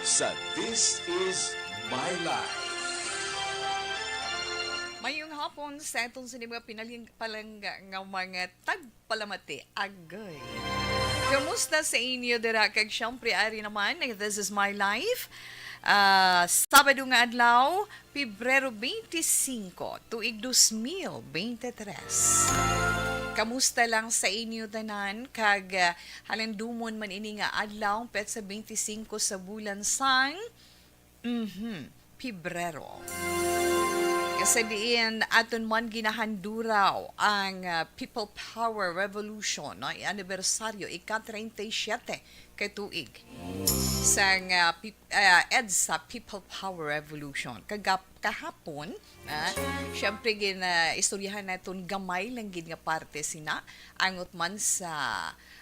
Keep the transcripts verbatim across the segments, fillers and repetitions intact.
sa This Is My Life. Mayong hapon sa aton sa mga pinaling palangga nga mga tagpalamati. Agay. Kamusta sa inyo dira? Kag syempre, ari naman, This Is My Life. Ah, Sabado nga adlaw, Pebrero twenty-five, tuig dos mil bente tres. Kamusta lang sa inyo tanan? Kag ah, halandumon man ini nga adlaw, petsa twenty-five sa bulan sang Mhm. Pebrero. Kasi diin aton man ginahanduraw ang ah, People Power Revolution, no? Anibersaryo, ika treinta y siete ka tuig sang ah, pip- ah, EDSA People Power Revolution. Kagap kahapon, ah, syempre gin ah, istoryahan naton gamay lang gid nga parte sina angot man sa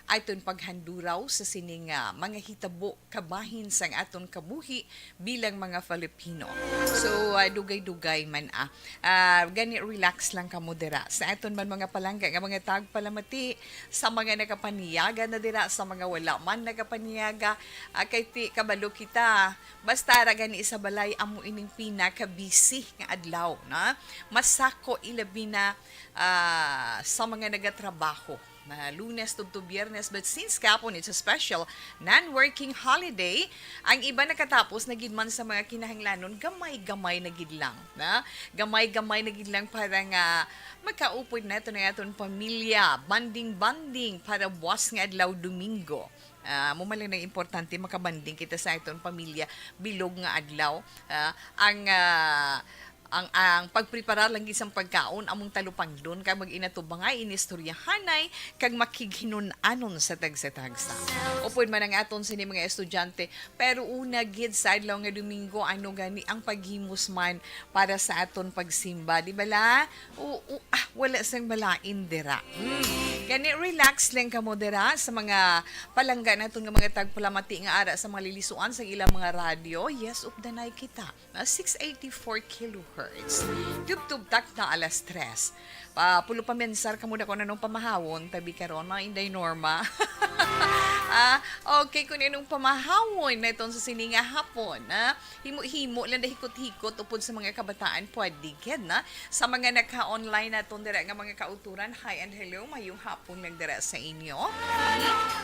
aton paghanduraw sa sining ah, mga hitabo kabahin sang aton kabuhi bilang mga Filipino. So, ah, dugay-dugay man ah. Ah, gani relax lang kamo dira. Sa aton man mga palangga nga mga tagpalamati, sa mga nakapanyaga na dira, sa mga wala man nakapanyaga, ah, kay ti kabalo kita, basta ra gani sa balay amo ining pinaka-busy nga adlaw na masako ilabi na ah, sa mga nagatrabaho na Lunes tubtob Biyernes, but since kahapon it's a special non-working holiday, ang iba nakatapos na gid man sa mga kinahanglanon, gamay-gamay na gid lang, na gamay-gamay na gid lang para nga makaupod nato na aton pamilya, bonding-bonding para buwas nga adlaw Domingo. Ah, mo man lang nang importante makabanding kita sa aton pamilya bilog nga adlaw. Ah, ang ah, ang ang pagpreparar lang gid sang pagkaon among talupangdon kag mag-inatubangay inistoryahanay kag makighinun-anon sa tagsa-tagsa. Upod man ang aton sini mga estudyante, pero una gid sa adlaw nga Domingo, ano gani ang paghimos man para sa aton pagsimba, di bala? O, o ah, wala sang balain dira. Hmm. Gani relax lang kamo dira sa mga palangga naton nga mga tagpalamati nga ara sa mga lilisuan sa ilang mga radyo. Yes, updanay kita. Ah, six eighty-four kilohertz. Tubtob takna alas tres. Pa, pulo pa mensar kamo na kung anong pamahawon, tabi karon, mga Inday Norma. Ah, okay, kung anong pamahawon na itong sa sininga hapon, ah, himo-himo lang na hikot-hikot upod sa mga kabataan, pwede gid na. Sa mga naka-online naton dira nga mga kauturan, hi and hello, mayong hapon lang dira sa inyo.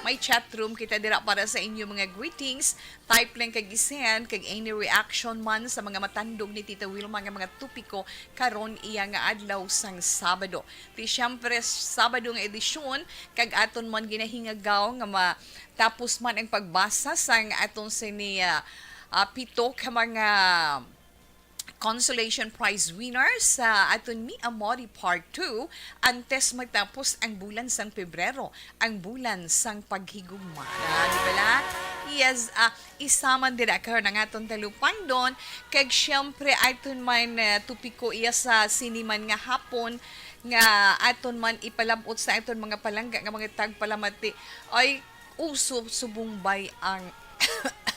May chat room kita dira para sa inyo mga greetings. Type lang kag i-send kag any reaction man sa mga matandog ni Tita Wilma nga mga topiko karon iya nga adlaw sang Sabado. Ti siyempre Sabado nga edisyon kag aton man ginahingagaw nga matapos man ang pagbasa sang aton sini ah, ah, pito ka mga consolation prize winner sa aton Mi Amori Part two antes magtapos ang bulan sang Pebrero, ang bulan sang paghigugma. Ah, di bala? Yes, ah, isa man dira karon ang aton talupangdon, kag siyempre aton man ah, topiko iya sa sini man nga hapon nga aton man ipalab-ot sa aton mga palangga nga mga tagpalamati. Ay, uso subong bay ang,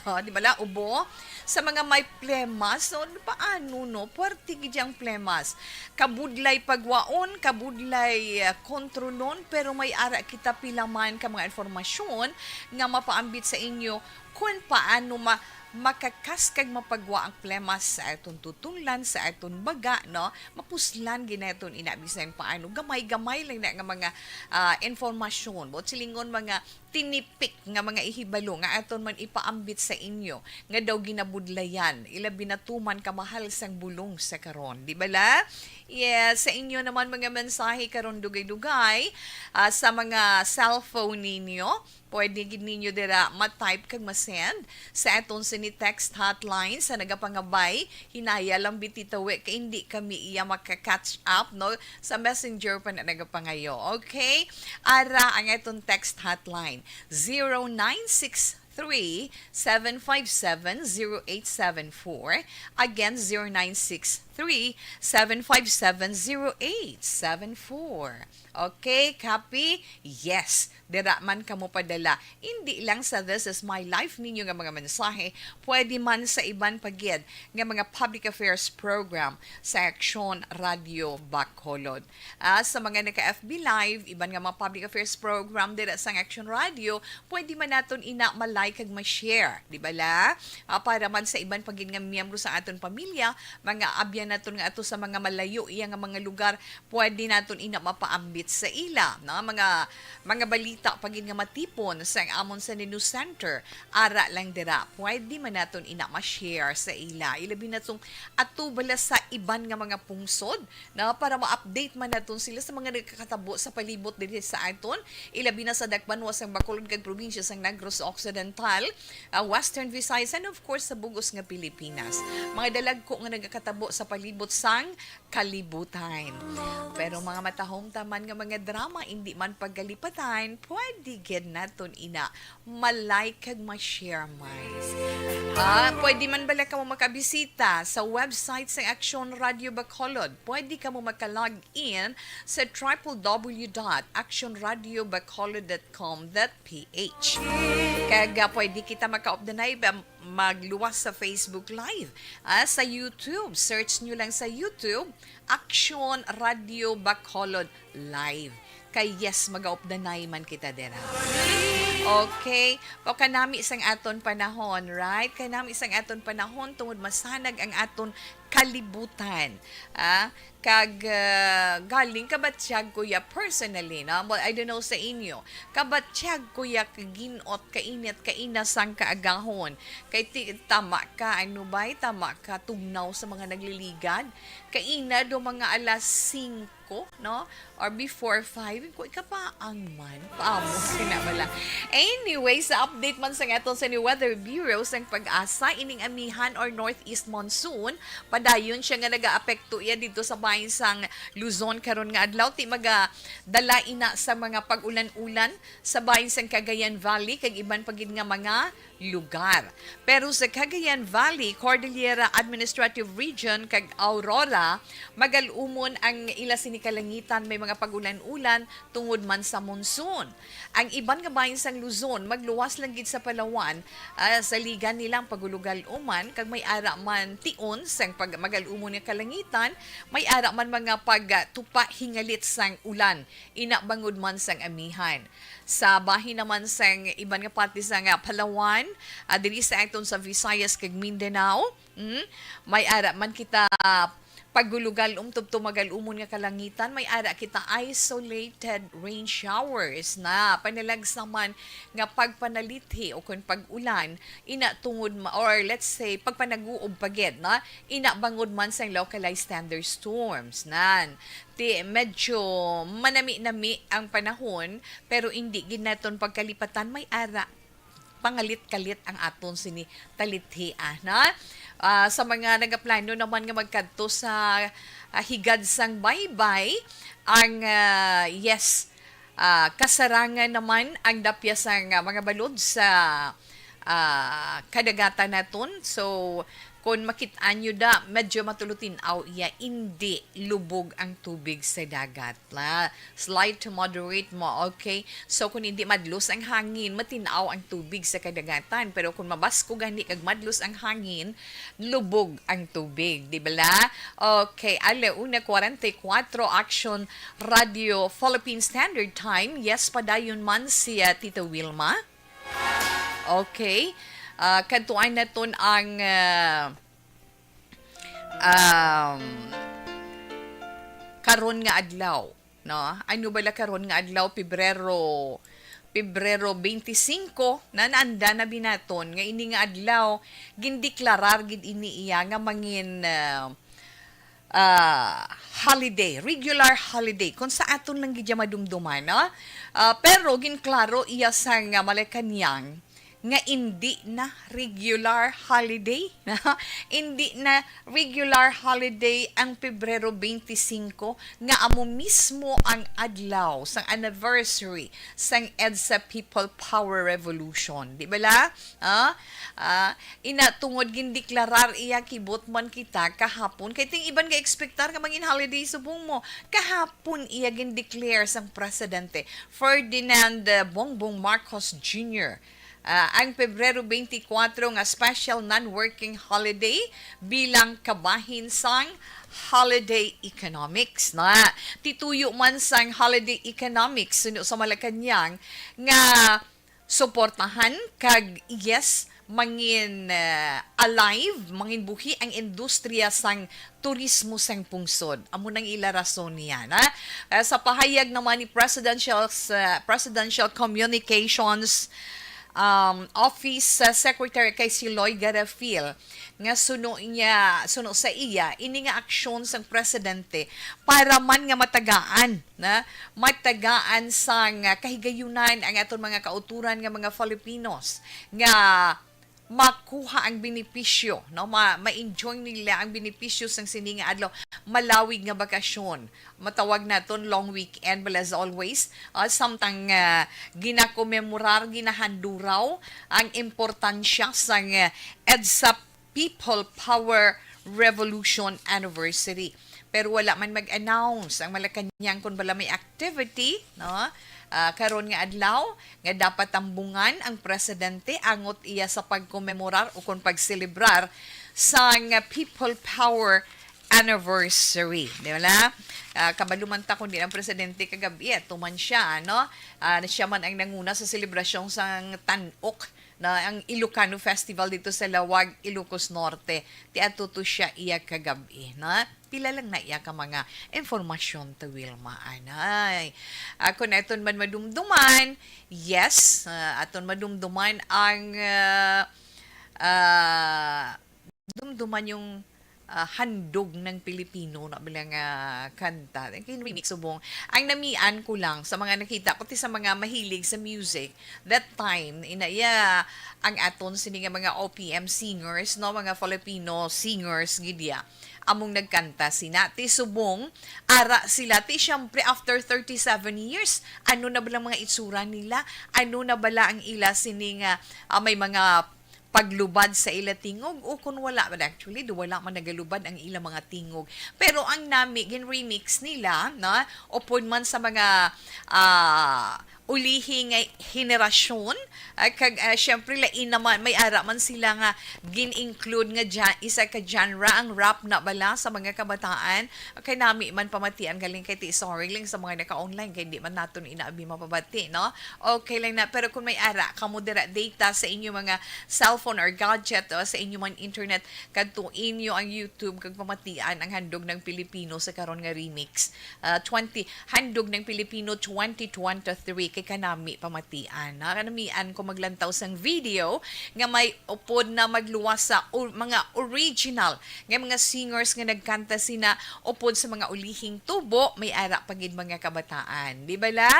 oh, di bala, ubo? Sa mga may plemas, so, paano, no? Puwerte gid ang plemas. Kabudlay pagwaon, kabudlay ah, kontrolon, pero may ara kita pila man ka mga informasyon nga mapaambit sa inyo kung paano ma makakas kag mapagwa ang plemas sa aton tutunlan, sa aton baga, no? Mapuslan gid naton ina bisan paano. Gamay-gamay lang na nga mga ah, informasyon. Buot silingon, mga tinipik nga mga ihibalo nga aton man ipaambit sa inyo nga daw ginabudlayan, ilabi na tuman kamahal sang bulong sa karon, di bala? Yes, sa inyo naman mga mensahe karon dugay-dugay ah, sa mga cellphone ninyo, pwede gid ninyo dira ma-type kag ma-send sa aton sini text hotline sa nagapangabay. Hinaya lang bititawi kay hindi kami iya maka-catch up, no? Sa messenger pa na nagapangayo. Okay? Ara ang aton text hotline, zero nine six three, seven five seven, zero eight seven four. Again, zero nine six three, seven five seven, zero eight seven four. Okay, copy? Yes. Dira man kamo padala. Hindi lang sa This Is My Life ninyo nga mga mensahe, pwede man sa iban pa gid nga mga public affairs program sa Aksyon Radio Bacolod. Ah, sa mga naka-F B Live, iban nga mga public affairs program dira sa Aksyon Radio, pwede man naton ina ma-like kag ma-share, di ba la? Ah, para man sa iban pa gid nga miyembro sa aton pamilya, mga abyan naton nga ato sa mga malayo iya nga mga lugar, pwede naton ina mapaambit sa ila, no? Mga, mga balita pa gid nga matipon sa amon sa news center, ara lang dira, pwede man naton ina ma-share sa ila. Ilabi na tong ato bala sa iban nga mga pungsod, no? Para ma-update man naton sila sa mga nagkakatabo sa palibot diri sa aton, ilabi na sa dakbanwa sang Bacolod kag probinsya sang Negros Occidental, ah, Western Visayas, and of course sa bug-os nga Pilipinas. Mga dalagko nga nagakatabo sa palibot sang kalibutan. Pero mga matahom taman nga mga drama, indi man pagkalipatan, pwede gid naton ina ma-like kag ma-share man. Ah, pwede man bala kamo makabisita sa website sa Aksyon Radio Bacolod? Pwede kamo maka-log in sa triple W dot action radio bacolod dot com dot P H. Kag, ah, pwede kita makaupdanay ba, magluwas sa Facebook Live, ah, sa YouTube. Search nyo lang sa YouTube, Action Radio Bacolod Live. Kay yes, magaupdanay man kita dira. Okay. O kanami sang aton panahon, right? Kanami sang aton panahon tungod masanag ang aton kalibutan. Ah, kag, ah, galing kabatyag ko ya personally, no? Well, I don't know sa inyo. Kabatyag ko ya kagin-ot, kainit, kaina sang kaagahon. Kay ti-, tama ka, ano ba, tama ka, tugnaw sa mga nagliligad. Kaina do mga alas singko, no? Or before five, ko ikapaang man. Paamo, sina bala. Anyway, sa update man sa aton sa ni Weather Bureau sang Pag-asa, ining amihan or northeast monsoon, padayon siya nga nagaapekto iya dito sa bahin sang Luzon karon nga adlaw. Ti magadala ina sa mga pag-ulan-ulan sa bahin sang Cagayan Valley kag iban pa gid nga mga lugar. Pero sa Cagayan Valley, Cordillera Administrative Region kag Aurora, magal-umon ang ila sini kalangitan, may mga pag-ulan-ulan tungod man sa monsoon. Ang iban nga bahin sang Luzon magluwas lang gid sa Palawan, ah, saligan nila ang pag-ulugal-uman kag may ara man tion sang pag-, magal-umon nga kalangitan, may ara man mga pagtupa hingalit sang ulan. Ina bangod man sang amihan. Sa bahin naman sang iban nga parte sang, ah, Palawan, ah, diri sa aton sa Visayas kag Mindanao, mm, may ara man kita pagulugal-om tubtob magal-umon nga kalangitan, may ara kita isolated rain showers na panalagsa man nga pagpanalithi o kon pag-ulan, ina tungod ma-, or let's say, pagpanaguob pa gid, no? Ina bangod man sang localized thunderstorms, nan. Ti medyo manami-nami ang panahon, pero indi gid naton pagkalipatan, may ara pangalit-kalit ang aton sini talithi, ah, na? Ah, sa mga nagaplano naman nga magkadto sa, ah, higad sang baybay, ang, ah, yes, ah, kasarangan naman ang dapya sang, ah, mga balod sa, ah, kadagatan naton. So, kung makit-an nyo da, medyo matulotin-aw iya, indi lubog ang tubig sa dagat. La, slight to moderate mo, okay? So, kung hindi madlos ang hangin, matin-aw ang tubig sa kadagatan. Pero kung mabasko gani kag madlos ang hangin, lubog ang tubig, di ba la? Okay, ala una kwarenta y kuwatro, Action Radio Philippine Standard Time. Yes, padayon man si, ah, Tita Wilma. Okay. Ah, kadtuan naton ang, ah, um, karon nga adlaw, no? Ano bala karon nga adlaw, Pebrero, Pebrero twenty-five, na naanda na binaton nga ini nga adlaw, gindeklarar gid ini iya nga mangin, ah, ah, holiday, regular holiday, kung sa aton lang gid iya madumduman, no? Ah, pero ginklaro iya sang, ah, Malacañang nga indi na regular holiday, indi na regular holiday ang Pebrero twenty-five, nga amo mismo ang adlaw sang anniversary sang EDSA People Power Revolution. Di bala? Ah, ah, ina, tungod gindeklarar iya, kibot man kita kahapon. Kay ting iban ga-ekspektar nga mangin holiday subong mo. Kahapon iya gindeclare sang presidente, Ferdinand, ah, Bongbong Marcos Junior, ah, ang Pebrero twenty-four nga special non-working holiday bilang kabahin sang holiday economics na. Tituyo man sang holiday economics suno sa Malacañang nga suportahan kag, yes, mangin, ah, alive, mangin buhi ang industriya sang turismo sang pungsod. Amo nang ila rason niya, na? Ah, sa pahayag naman ni Presidential, sa Presidential Communications, um, Office, ah, Secretary kay si Loy Garafil, nga suno niya, suno sa iya, ini nga aksyon sang presidente para man nga matagaan, na, matagaan sang, ah, kahigayunan ang aton mga kauturan nga mga Filipinos nga makuha ang benepisyo, no? Ma-, ma-enjoy nila ang benepisyo sang sini nga adlaw, malawig nga bakasyon. Matawag naton long weekend, but as always, ah, samtang, ah, ginakomemorar, ginahanduraw ang importansya sang, ah, EDSA People Power Revolution Anniversary. Pero wala man mag-announce ang Malacañang kon bala may activity, no? Ah, karon nga adlaw nga dapat tambungan ang presidente angot iya sa pagkomemorar o kon pagselebrar sang People Power Anniversary, di ba? Ah, kabalo man ta kundi ang presidente kagabi, ato man siya, no? Ah, siya man ang nanguna sa selebrasyon sang Tan-ok na ang Ilocano Festival dito sa Laoag, Ilocos Norte. Ti ato to siya iya kagabi, na? Pila lang na iya ka mga informasyon, ta Wilma, anay. Ako na iton man madumduman, yes, ah, aton madumduman ang, ah, ah, dumduman yung, ah, Handog ng Pilipino na bilang, ah, kanta. Kay remix subong. Ang namian ko lang sa mga nakita ko, ti sa mga mahilig sa music, that time, ina, iya, ang aton sini nga mga O P M singers, no, mga Filipino singers, gid iya, among nagkanta sina. Ti subong, ara sila, ti syempre after thirty-seven years, ano na bala mga itsura nila? Ano na bala ang ila sini nga, ah, may mga paglubad sa ila tingog o kun wala man, actually, do wala man nagalubad ang ila mga tingog. Pero ang nami, gin-remix nila, na, upod man sa mga, ah, ulihi nga henerasyon, ah, kag, ah, syempre, lain naman, may ara man sila nga gin-include nga ja-, isa ka genre, ang rap na bala sa mga kabataan. Kay nami man pamatian galing kay ti, sorry lang sa mga naka-online kay di man naton ina abi mapabati, no? Okay lang na. Pero kung may ara kamo dira data sa inyo mga cellphone or gadget o sa inyo man internet, kadto inyo ang YouTube kag pamatian ang Handog ng Pilipino sa karon nga remix. Ah, twenty, Handog ng Pilipino twenty twenty-three kay kanami pamatian. Na kanamian ko maglantaw sang video nga may upod na magluwas sa o-, mga original nga mga singers nga nagkanta sina upod sa mga ulihing tubo, may ara pa gid mga kabataan. Di ba la?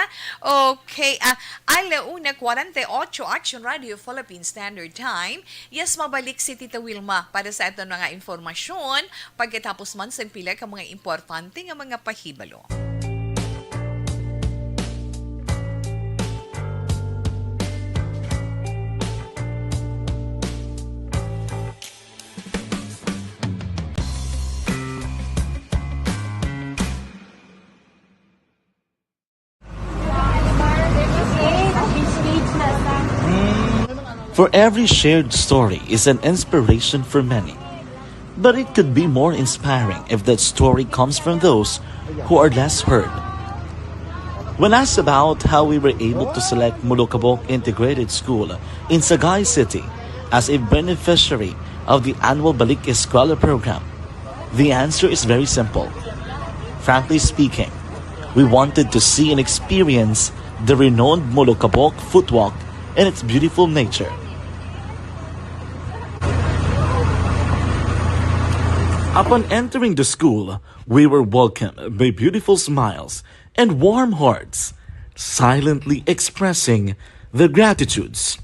Okay, ah, ala una kwarenta y ocho, Action Radio Philippine Standard Time. Yes, mabalik si Tita Wilma para sa aton mga informasyon pagkatapos man sa pila ka mga importante nga mga pahibalo. For every shared story is an inspiration for many. But it could be more inspiring if that story comes from those who are less heard. When asked about how we were able to select Molokabok Integrated School in Sagay City as a beneficiary of the annual Balik Eskwela program, the answer is very simple. Frankly speaking, we wanted to see and experience the renowned Molokabok footwalk and its beautiful nature. Upon entering the school, we were welcomed by beautiful smiles and warm hearts, silently expressing their gratitudes.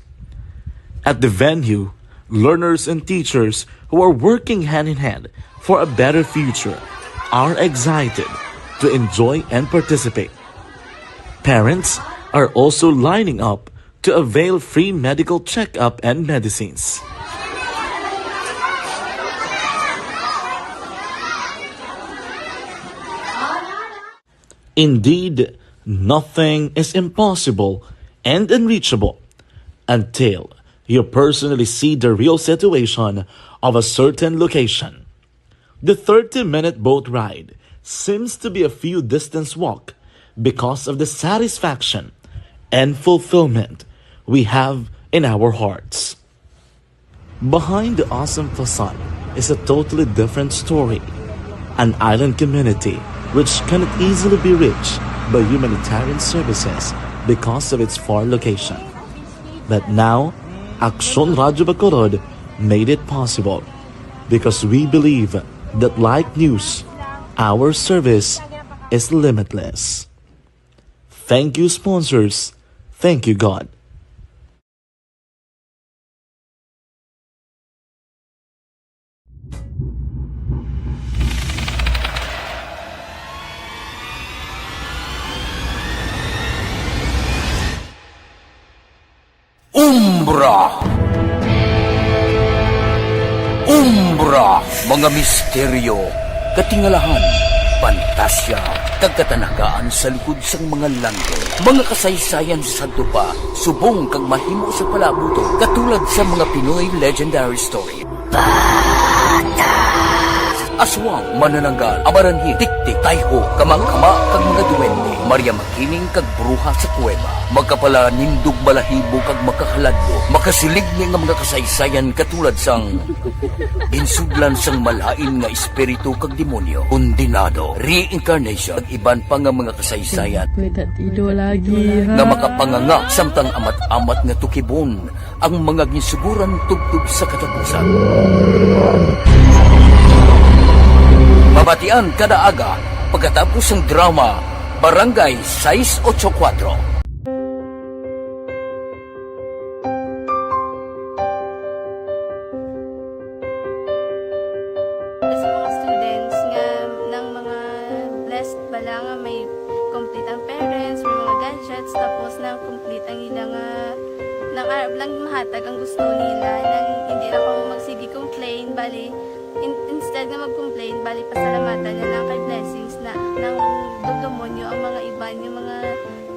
At the venue, learners and teachers who are working hand in hand for a better future are excited to enjoy and participate. Parents are also lining up to avail free medical checkup and medicines. Indeed, nothing is impossible and unreachable until you personally see the real situation of a certain location. The thirty-minute boat ride seems to be a few distance walk because of the satisfaction and fulfillment we have in our hearts. Behind the awesome facade is a totally different story, an island community which cannot easily be reached by humanitarian services because of its far location. But now, Aksyon Radyo Bacolod made it possible because we believe that, like news, our service is limitless. Thank you, sponsors. Thank you, God. Umbra. Umbra, mga misteryo, katingalahan, pantasya, kag katanagaan sa likod sang mga langit. Mga kasaysayan sa sadto pa, subong kag mahimo sa palabuton, katulad sa mga Pinoy legendary story. Aswang, manananggal, amaranhit, tiktik, tayho, kamangkama, kag mga duwende, Maria Makiling, kag bruha sa kuweba, makapalanindog balahibo kag makahaladlok, makasiligni nga mga kasaysayan katulad sang ginsudlan sang malain nga espiritu kag demonyo, kondenado, reincarnation, kag iban pa nga mga kasaysayan May tatido lagi, ha? Nga makapanganga samtang amat-amat nga tukibon ang mga ginsuguran tubtob sa katapusan. Mabatian kada aga pagkatapos sang drama Barangay sais ocho kuwatro. Sa mga students nga nang mga blessed bala nga may complete ang parents, may mga gadgets, tapos na complete ang ila nga nang arab lang mahatag ang gusto nila, nang hindi na kamo magsige complain, bali, in-, instead nga mag-complain, bali, pasalamatan na lang kay blessings na nang dumdumon nyo ang mga iban, yung mga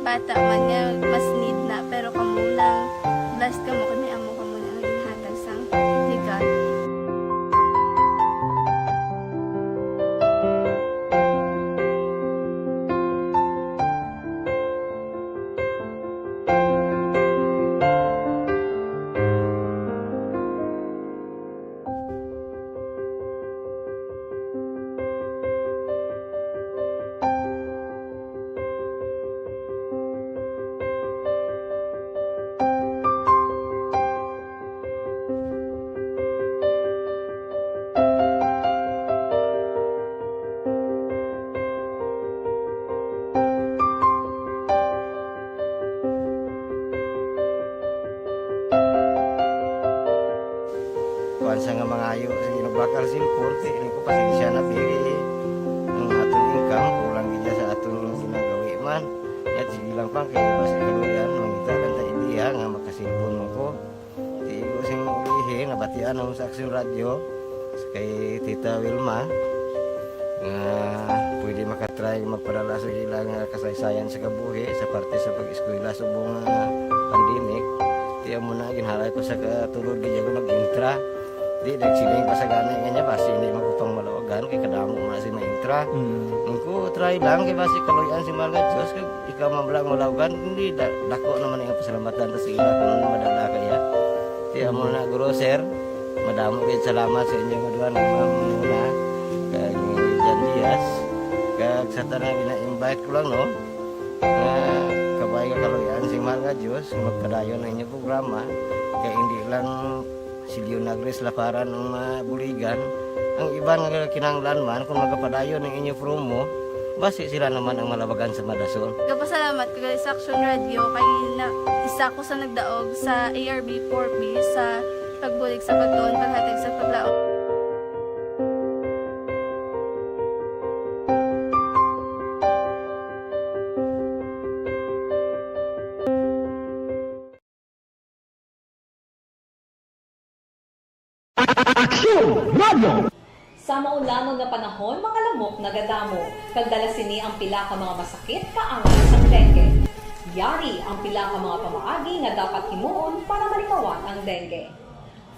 bata man nga mas need na, pero kamo lang, blessed kamo kay may amo kamo na nga ginhatag sang ni God. Kuwan sa nga mangayo, sige, nagbakal sin korte, ini ko pasensya na, pili ang aton income, kulang gid sa aton ginagawi man. Yat, sige lang pang, kaya basta kaluyan, mangita lang ta idea nga makasilpon mo ko. Tigo sing ulihi, nabatian ang sa Aksyon Radyo, kay Tita Wilma, nga pwede makatry magpadala sa ila nga kasaysayan sa kabuhi sa parte sa pag-eskwela subong nga pandemic. Tiyan mo na, ginhalay ko sa katulod, di ako nag-intra. Di, nagsiling pa sa gani nga niya, basi hindi man ko pang malawagan, kay kadamo man si ma-intra. Mm. Ang ko, try lang, kay basi kaluyan si Mahal nga Diyos, kag ikaw man lang malawagan, hindi, da-, dako naman ang pasalamatan ta sa ila kung ano madala kaya. Tiyan mo na, guro, sir, madamo kayo salamat sa inyong duha nga ma'am muna, kag ni Jan Diaz, kag sa tanan gina-invite ko lang, no? Nga kabay nga kaluyan si Mahal nga Diyos, magpadayon ang inyong programa, kay hindi lang si Leonagris Laparan ang mabuligan. Ang iban nga kinahanglan man, kung magapadayon ang inyo promo, Basi sila naman ang malabagan sa madasol. Gapasalamat ko gali sa Action Radio kay na isa ko sa nagdaog sa A R B four B sa pagbulig sa pagtuon, paghatag sa paglaom. Aksyon Radio! Sa maulanon nga panahon, mga lamok nagadamo, kag dala sini ang pila ka mga masakit kaangay sang dengue. Yari ang pila ka mga pamaagi nga dapat himuon para malikawan ang dengue.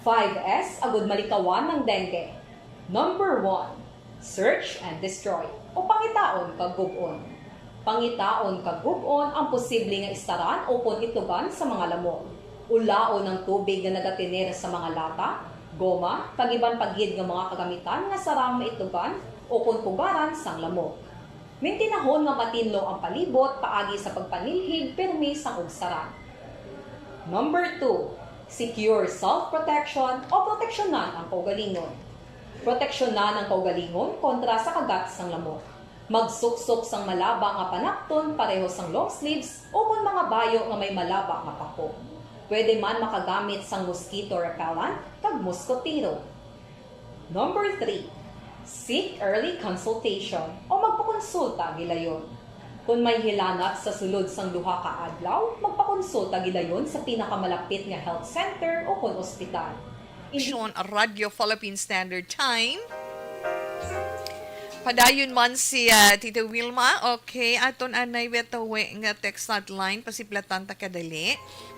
Five S agud malikawan ang dengue. Number one, search and destroy, o pangitaon kag gub-on. Pangitaon kag gub-on ang posible nga istaran ukon itugan sa mga lamok. Ulaon ang tubig nga nagatener sa mga lata, goma, kag iban pa gid nga mga kagamitan nga sarang maitugan ukon pugaran sang lamok. Mintinahon nga matinlo ang palibot paagi sa pagpanilhig pirmi sang ugsaran. Number two, secure self-protection o proteksyonan ang kaugalingon. Proteksyonan ang kaugalingon kontra sa kagat sang lamok. Magsuksok sang malaba nga panapton pareho sang long sleeves ukon mga bayo nga may malaba nga pako. Pwede man makagamit sang mosquito repellent kag moskotero. Number three, seek early consultation o magpakonsulta gilayon. Kon may hilanat sa sulod sang duha ka adlaw, magpakonsulta gilayon sa pinakamalapit nga health center ukon ospital. Aksyon Radio Philippine Standard Time. Padayon man si, ah, Tita Wilma. Okay, aton anay wetawe nga text hotline. Pasiplatan ta kadali.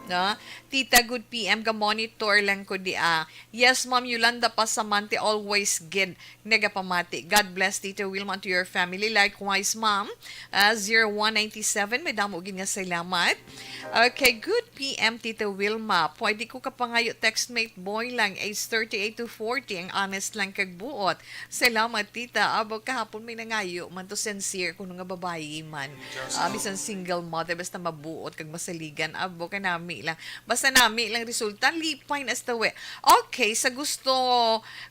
No? Tita, good P M, ga-monitor lang ko di, ah. Yes, Ma'am Yolanda Pasamante, always gid nagapamati. God bless, Tita Wilma, and to your family. Likewise, Ma'am, ah, zero one ninety-seven, may damo gid nga salamat. Okay, good P M, Tita Wilma. Pwede ko kapangayo textmate boy lang, age thirty-eight to forty, ang honest lang kag buot. Salamat, Tita. Abo, kahapon may nangayo man to, sincere, kuno nga babayi man. Ah, bisan single mother, basta mabuot kag masaligan. Abo, kanami lang. Basta nami lang resulta, lipay na sa tawi. Okay, sa gusto,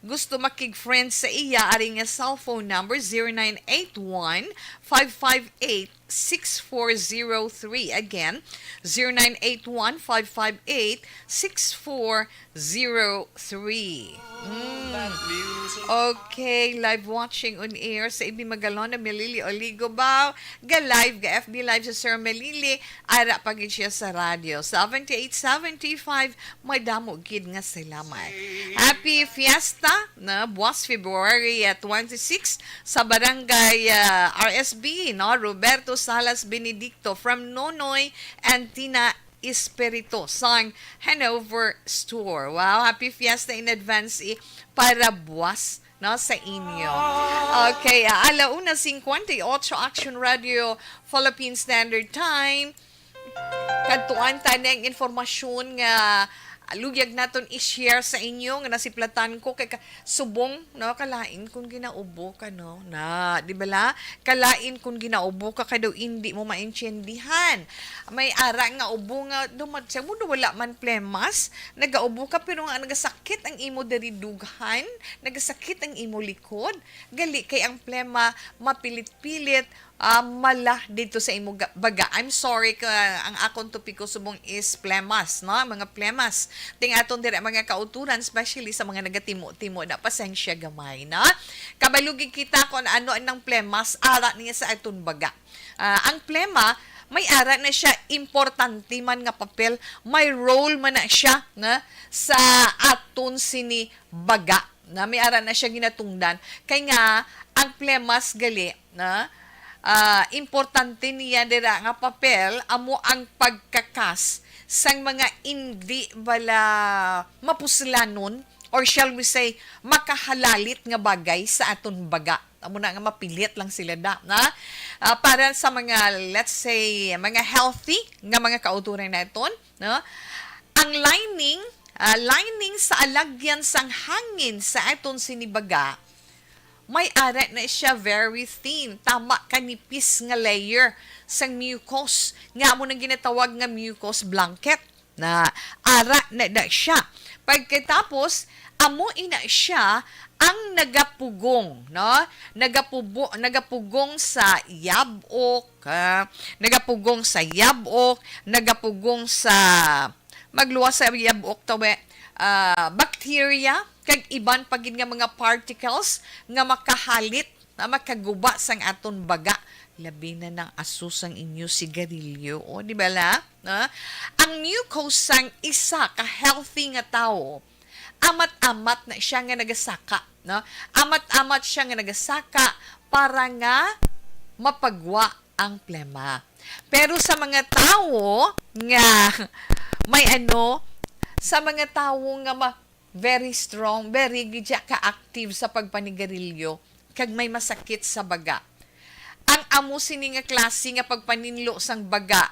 gusto makig-friend sa iya, ari nga cellphone number, zero nine eight one, five five eight, six four zero three. Again, zero nine eight one, five five eight, six four zero three. Mm. Okay, live watching on air sa Ibi Magalona, Melili Oligo Bao. Ga live, ga F B live sa Sir Melili. Ara pa gid siya sa radyo. Seventy-eight seventy-five, may damo gid nga salamat. Happy Fiesta, na buwas February, ah, twenty-six, sa Barangay, ah, R S B, no? Roberto Salas Benedicto from Nonoy and Tina Espiritu sang Hanover Store. Wow, happy Fiesta in advance, eh, para buwas, no, sa inyo. Okay, ah, ala una cincuenta y ocho, Action Radio, Philippine Standard Time. Kadtuan ta na ang informasyon nga lugyag naton i-share sa inyo nga nasiplatan ko kay ka-, subong, no, kalain kung ginaubo ka, no, na, di ba la? Kalain kung ginaubo ka kay daw indi mo maintindihan. May ara nga ubo nga dumat siya mo, wala man plemas, nagaubo ka pero nga nagasakit ang imo diri dughan, nagasakit ang imo likod. Gali kay ang plema mapilit-pilit, ah, mala dito sa imo ga-, baga. I'm sorry ka, ang akon topiko subong is plemas, no? Mga plemas. Ting aton dira mga kauturan, especially sa mga nagatimo-timo na, pasensya gamay, no? Kabalugi kita kung ano ang plemas, ara niya sa aton baga. Ah, ang plema, may ara na siya importante man nga papel, may role man na siya, no? Sa aton sini baga, na may ara na siya ginatungdan. Kay nga, ang plemas gali, na, ah, importante niya dira nga papel, amo ang pagkakas sang mga indi bala mapuslanon, or shall we say, makahalalit nga bagay sa aton baga. Amo na nga mapilit lang sila da, na? Ah, para sa mga, let's say, mga healthy nga mga kauturan naton, no? Ang lining, ah, lining sa alagyan sang hangin sa aton sinibaga, may ara na siya very thin, tama kanipis nga layer sang mucus, nga amo nang ginatawag nga mucus blanket. Na ara na, na siya. Pagkatapos, Amo ina siya ang nagapugong, no? Nagapubo-, nagapugong sa yab-ok, ah, nagapugong sa yab-ok, nagapugong sa, magluwas sa yab-ok tawe, ah, bacteria, kag iban pa gid nga mga particles nga makahalit, nga makaguba sang aton baga, labi na nang aso sang inyo sigarilyo, o, di ba la? No? Ang mucus sang isa ka healthy nga tawo, amat-amat na siya nga nagasaka, no? Amat-amat siya nga nagasaka para nga mapagwa ang plema. Pero sa mga tawo nga may ano, sa mga tawo nga ma-, very strong, very gid siya ka-active sa pagpanigarilyo, kag may masakit sa baga. Ang amo sini nga klase nga pagpaninlo sang baga,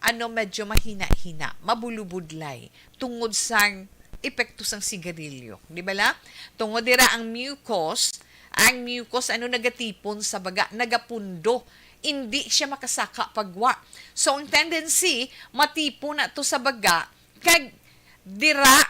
ano, medyo mahina-hina, mabulubudlay, tungod sang epekto sang sigarilyo. Di ba la? Tungod dira ang mucus, ang mucus, ano, nagatipon sa baga, nagapundo. Hindi siya makasaka pagwa. So, ang tendency, matipon na to sa baga, kag dira,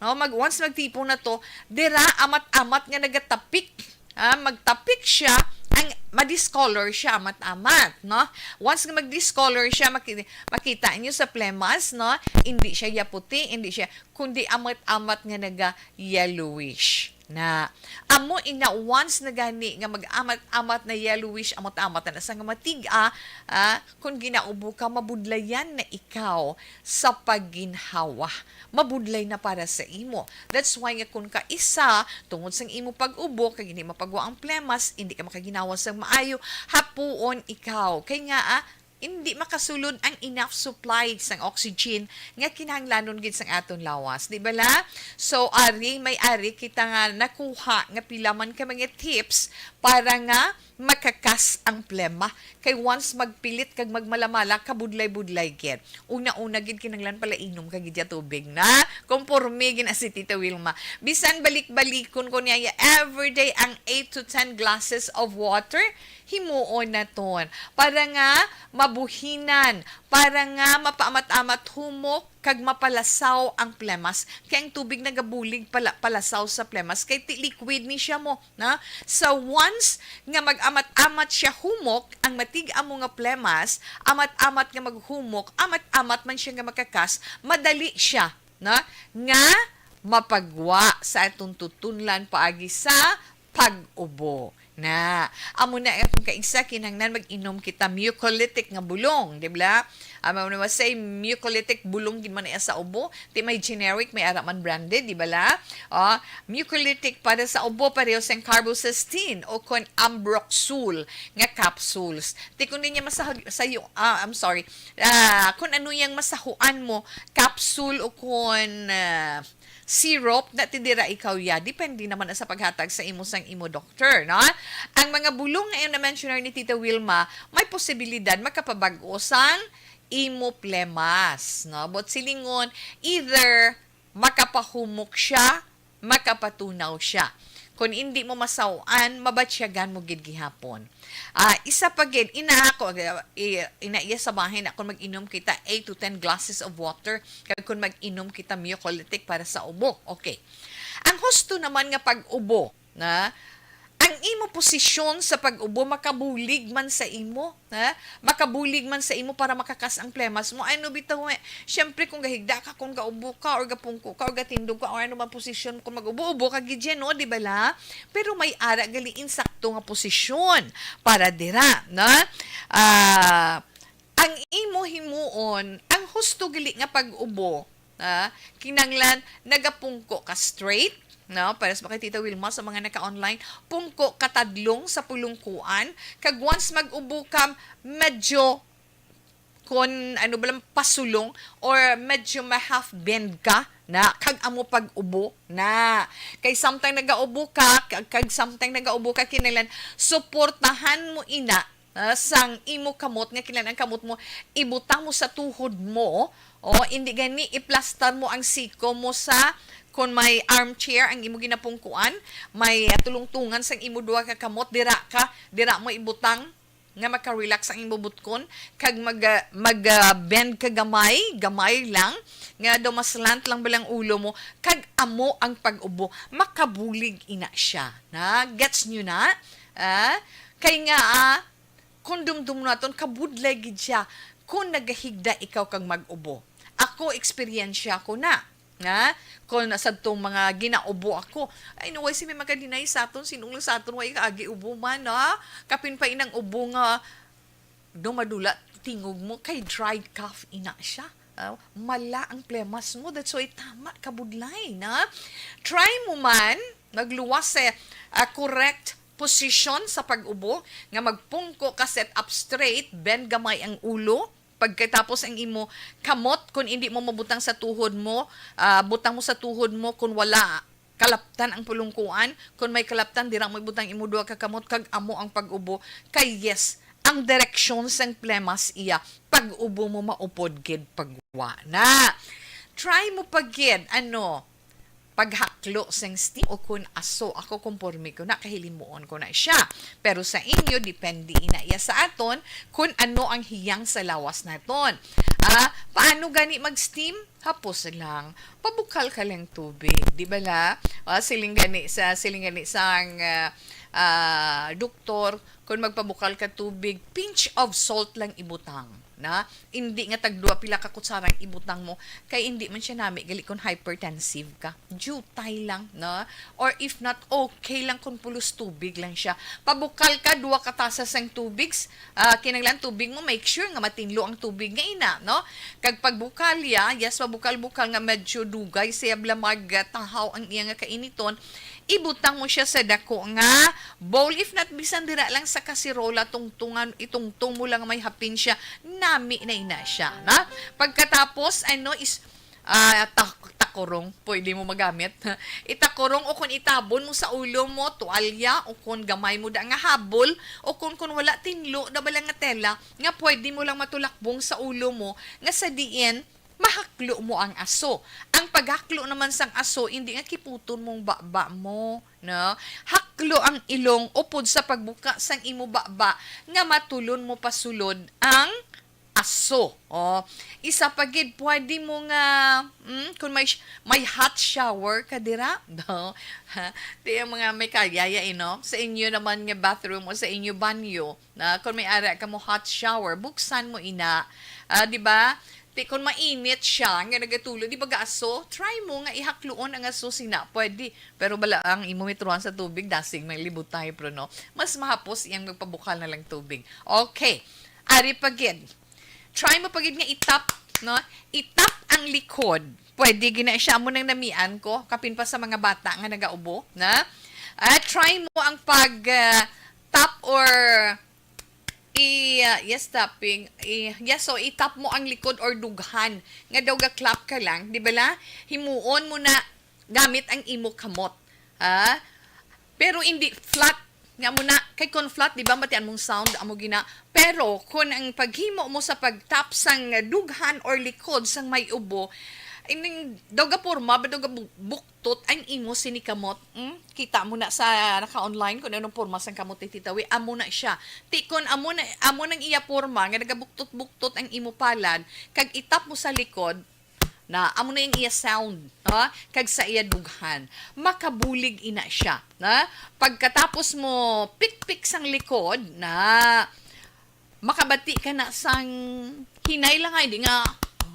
no, mag, once magtipon na to, dira amat-amat nga nagatapik. Ah, magtapik siya, ang madiscolor siya amat-amat, no? Once nga magdiscolor siya, maki-, makita niyo sa plemas, no? Hindi siya yaputi, hindi siya, kundi amat-amat nga naga-yellowish na. Amo ina, once na gani nga mag-amat-amat na yellowish, amat-amat na sa nga matiga, ah, kung ginaubo ka, mabudlayan na ikaw sa pagginhawa. Mabudlay na para sa imo. That's why nga kung kaisa, tungod sang imo pag-ubo, kag hindi mapagwa ang plemas, hindi ka makaginhawa sang maayo, hapuon ikaw. Kay nga, ah, hindi makasulod ang enough supply sang oxygen nga kinahanglanon gid sang aton lawas, di ba la? So, ari, may ari kita nga nakuha nga pila man ka mga tips para nga makakas ang plema. Kay once magpilit kag magmalamala, kabudlay-budlay gid. Una-una gid, kinahanglan pala inom ka gid ya tubig na. Komporme gid na si Tita Wilma. Bisan balik-balikon ko niya ya everyday ang eight to ten glasses of water, himuon naton. Para nga mabuhinan, para nga mapaamat-amat humok kag mapalasaw ang plemas. Kay ang tubig nagabulig pala, palasaw sa plemas. Kay ti liquid ni siya mo, na? So once nga mag-amat-amat siya humok, ang matig-a mo nga plemas, amat-amat nga maghumok, amat-amat man siya nga makakas, madali siya, na? Nga mapagwa sa atong tutunlan paagi sa pag-ubo. Na, amo na akong kaisa, kinahanglan mag-inom kita mucolytic nga bulong, di ba? Amo na say mucolytic bulong gid man iya sa ubo, ti may generic, may ara man branded, di ba la? O, mucolytic para sa ubo, pareho sang carbocisteine o kon ambroxol nga capsules. Ti kung di niya masaho-, sayo, ah, I'm sorry, ah, kung ano yang masahuan mo, capsule o kon, ah, syrup, na ti dira ikaw ya. Depende naman na sa paghatag sa imo sang imo doktor, no? Ang mga bulong nga na-mention ni Tita Wilma, may posibilidad makapabag-o sang imo plemas, no? But silingon, either makapahumok siya, makapatunaw siya. Kung hindi mo masaw-an, mabatyagan mo gid gihapon. Ah, isa pa gid, ina ako, i-, ina iya sa bahin na kung mag-inom kita eight to ten glasses of water, kag kung mag-inom kita mucolytic para sa ubo. Okay. Ang husto naman nga pag-ubo, na ang imo posisyon sa pag-ubo makabulig man sa imo, ha? Makabulig man sa imo para makakas ang plemas mo. Ano bitaw, eh, syempre, kung gahigda ka, kung gaubo ka, or gapungko ka, or gatindog ka, or ano man posisyon, kung mag-ubo-ubo ka gid yan, no? Di ba la? Pero may ara gali insakto nga posisyon para dira, na? Ah, ang imo himuon, ang husto gali nga pag-ubo, ah, kinanglan nagapungko ka straight, no? Para sa kay Tita Wilma, sa mga naka-online, pungko ka tadlong sa pulungkuan, kag once mag-ubo ka, medyo kon ano ba lang, pasulong, or medyo ma-half bend ka na, kag amo pag-ubo na. Kay samtang nagaubo ka, kag, kag samtang nagaubo ka, kinahanglan suportahan mo ina, ah, sang imo kamot, nga kinahanglan ang kamot mo ibutang mo sa tuhod mo, o hindi gani iplastar mo ang siko mo sa, kon may armchair ang imo ginapungkuan, may, ah, tulungtungan sang imo duha ka kamot, dira ka, dira mo ibutang nga maka-relax ang imo butkon, kag mag, ah, mag, ah, bend ka gamay, gamay lang, nga daw ma-slant lang bala ang ulo mo, kag amo ang pag-ubo. Makabulig ina siya. Na, gets nyo na? Ah? Kay nga, ah, kung dumdum naton, kabudlay gid siya kung nagahigda ikaw kag mag-ubo. Ako, eksperyensya ko na. Nga, kung sa tong mga ginaubo ako, ay, no, way si may makadinay sa aton, sinong lang sa aton, way kaagi ubo man, ha? Kapin pa inang ubo nga, do madula, tingog mo, kay dry cough ina siya. Ah, mala ang plemas mo, that's why tama, kabudlay, na? Try mo man, magluwas sa, ah, correct position sa pag-ubo, nga magpungko ka, set up straight, bend gamay ang ulo, pagkatapos ang imo kamot, kung hindi mo mabutang sa tuhod mo, ah, butang mo sa tuhod mo, kung wala, kalaptan ang pulungkuan, kung may kalaptan, dira mo ibutang imo duha ka kamot, kag amo ang pag-ubo. Kay yes, ang direksyon sang plemas iya, pag-ubo mo maupod gid pagwa na. Try mo pa gid, ano, paghaklo sang steam o kun aso. Ako, konporme ko na, kahilimuon ko na siya. Pero sa inyo, depende ina iya sa aton kung ano ang hiyang sa lawas naton. Ah, paano gani mag-steam? Hapos lang. Pabukal ka lang tubig, di ba la? Ah, siling gani sa, siling gani sang, ah, ah, doktor, kung magpabukal ka tubig, pinch of salt lang ibutang, na? Hindi nga tagduwa pila ka kutsarang ibutang mo, kay hindi man siya nami gali kung hypertensive ka. Jutay lang, na? Or if not, okay lang kung pulos tubig lang siya. Pabukal ka, duwa ka tasa sang tubig, s-, ah, kinahanglan tubig mo, make sure nga matinlo ang tubig nga ina, no? Kag pagbukal ya, yes, pabukal-bukal nga medyo dugay siya bala mag, ah, tahaw ang iya nga kainiton, ibutang mo siya sa dako nga bowl, if not, bisan dira lang sa kasirola, tungtungan, itungtong mo lang may hapin siya, nami na ina siya, na? Pagkatapos, ano, is, ah, tak-, takurong, pwede mo magamit. Itakurong o kung itabon mo sa ulo mo, tuwalya, o kung gamay mo da nga habol, o kung, kung wala, tinlo da bala nga tela, nga pwede mo lang matulakbong sa ulo mo, nga sa diin, mahaklo mo ang aso. Ang paghaklo naman sang aso, hindi nga kiputon mong baba mo, no? Haklo ang ilong upod sa pagbuka sang imo baba nga matulon mo pasulod ang aso. Oh, isa pa gid, pwede mo nga, mm, kung may sh-, may hot shower ka dira, no? Ha? Di ang mga may kayaya, eh, no? Sa inyo naman nga bathroom o sa inyo banyo, na kung may ara ka mo hot shower, buksan mo ina. Ah, di ba? Ti, kung mainit siya, nga nagatulog, di ba, ga aso? Try mo nga ihakluon ang aso sina. Pwede. Pero bala ang imo mitruhan sa tubig, dasig may libutay, pero no? Mas mahapos iyang magpabukal na lang tubig. Okay. Ari pa gid. Try mo pa gid nga itap, no? Itap ang likod. Pwede gina siya mo nang namian ko, kapin pa sa mga bata nga nagaubo, na? Ah, try mo ang pag, ah, tap or i, ah, yes, tapping. I, yes, so itap mo ang likod or dughan nga daw ga-clap ka lang, di ba la? Himuon mo na gamit ang imo kamot. Ha? Pero hindi flat. Nga mo na, kay kon flat, di ba, matian mong sound, amo gina. Pero, kung ang paghimo mo sa pagtap sang dughan or likod sang may ubo, ining daw ga porma, ba daw ga bu-, buktot ang imo sini kamot? Hmm? Kita mo na sa naka-online kung anong porma sang kamot ni Tita Wi. Amo na siya. Ti, kung amo na, amo nang iya porma, nga nagabuktot-buktot ang imo palad, kag itap mo sa likod, na amo na yung iya sound, ha? Kag sa iya dughan, makabulig ina siya, na? Pagkatapos mo pikpik sang likod, na makabati ka na sang hinay lang, ay, di nga,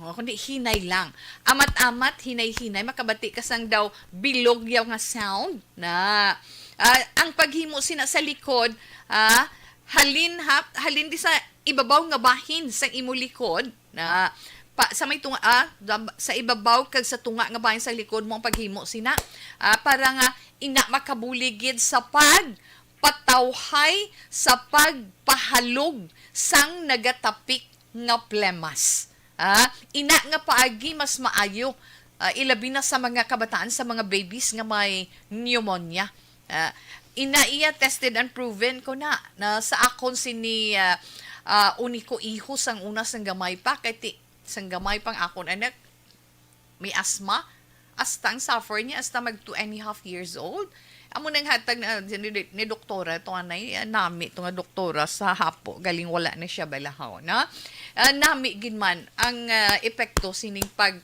oh, kundi hinay lang. Amat-amat, hinay-hinay, makabati ka sang daw bilog yaw nga sound, na? Ah, ang paghimo sina sa likod, ah, halin, ha, halin di sa ibabaw nga bahin sang imo likod, na pa, sa may tunga, ah, dam-, sa ibabaw kag sa tunga nga bahin sa likod mo ang paghimo sina, ah, para nga ina makabulig gid sa pagpatawhay, sa pagpahalog sang nagatapik nga plemas. Ah, ina nga paagi mas maayo, ah, ilabi na sa mga kabataan, sa mga babies nga may pneumonia. Ah, ina iya tested and proven ko na, na sa akon sini, ah, ah, uniko iho sang una sang gamay pa, kay ti, sang gamay pang akon anak, may asthma. Hasta ang suffer niya, hasta mag two and a half years old. Amo nang hatag na ni, ni doktora to, anay, ah, nami to nga doktora sa Hapo, galing wala na siya balahaw na. Ah, nami gid man ang, ah, epekto sining pag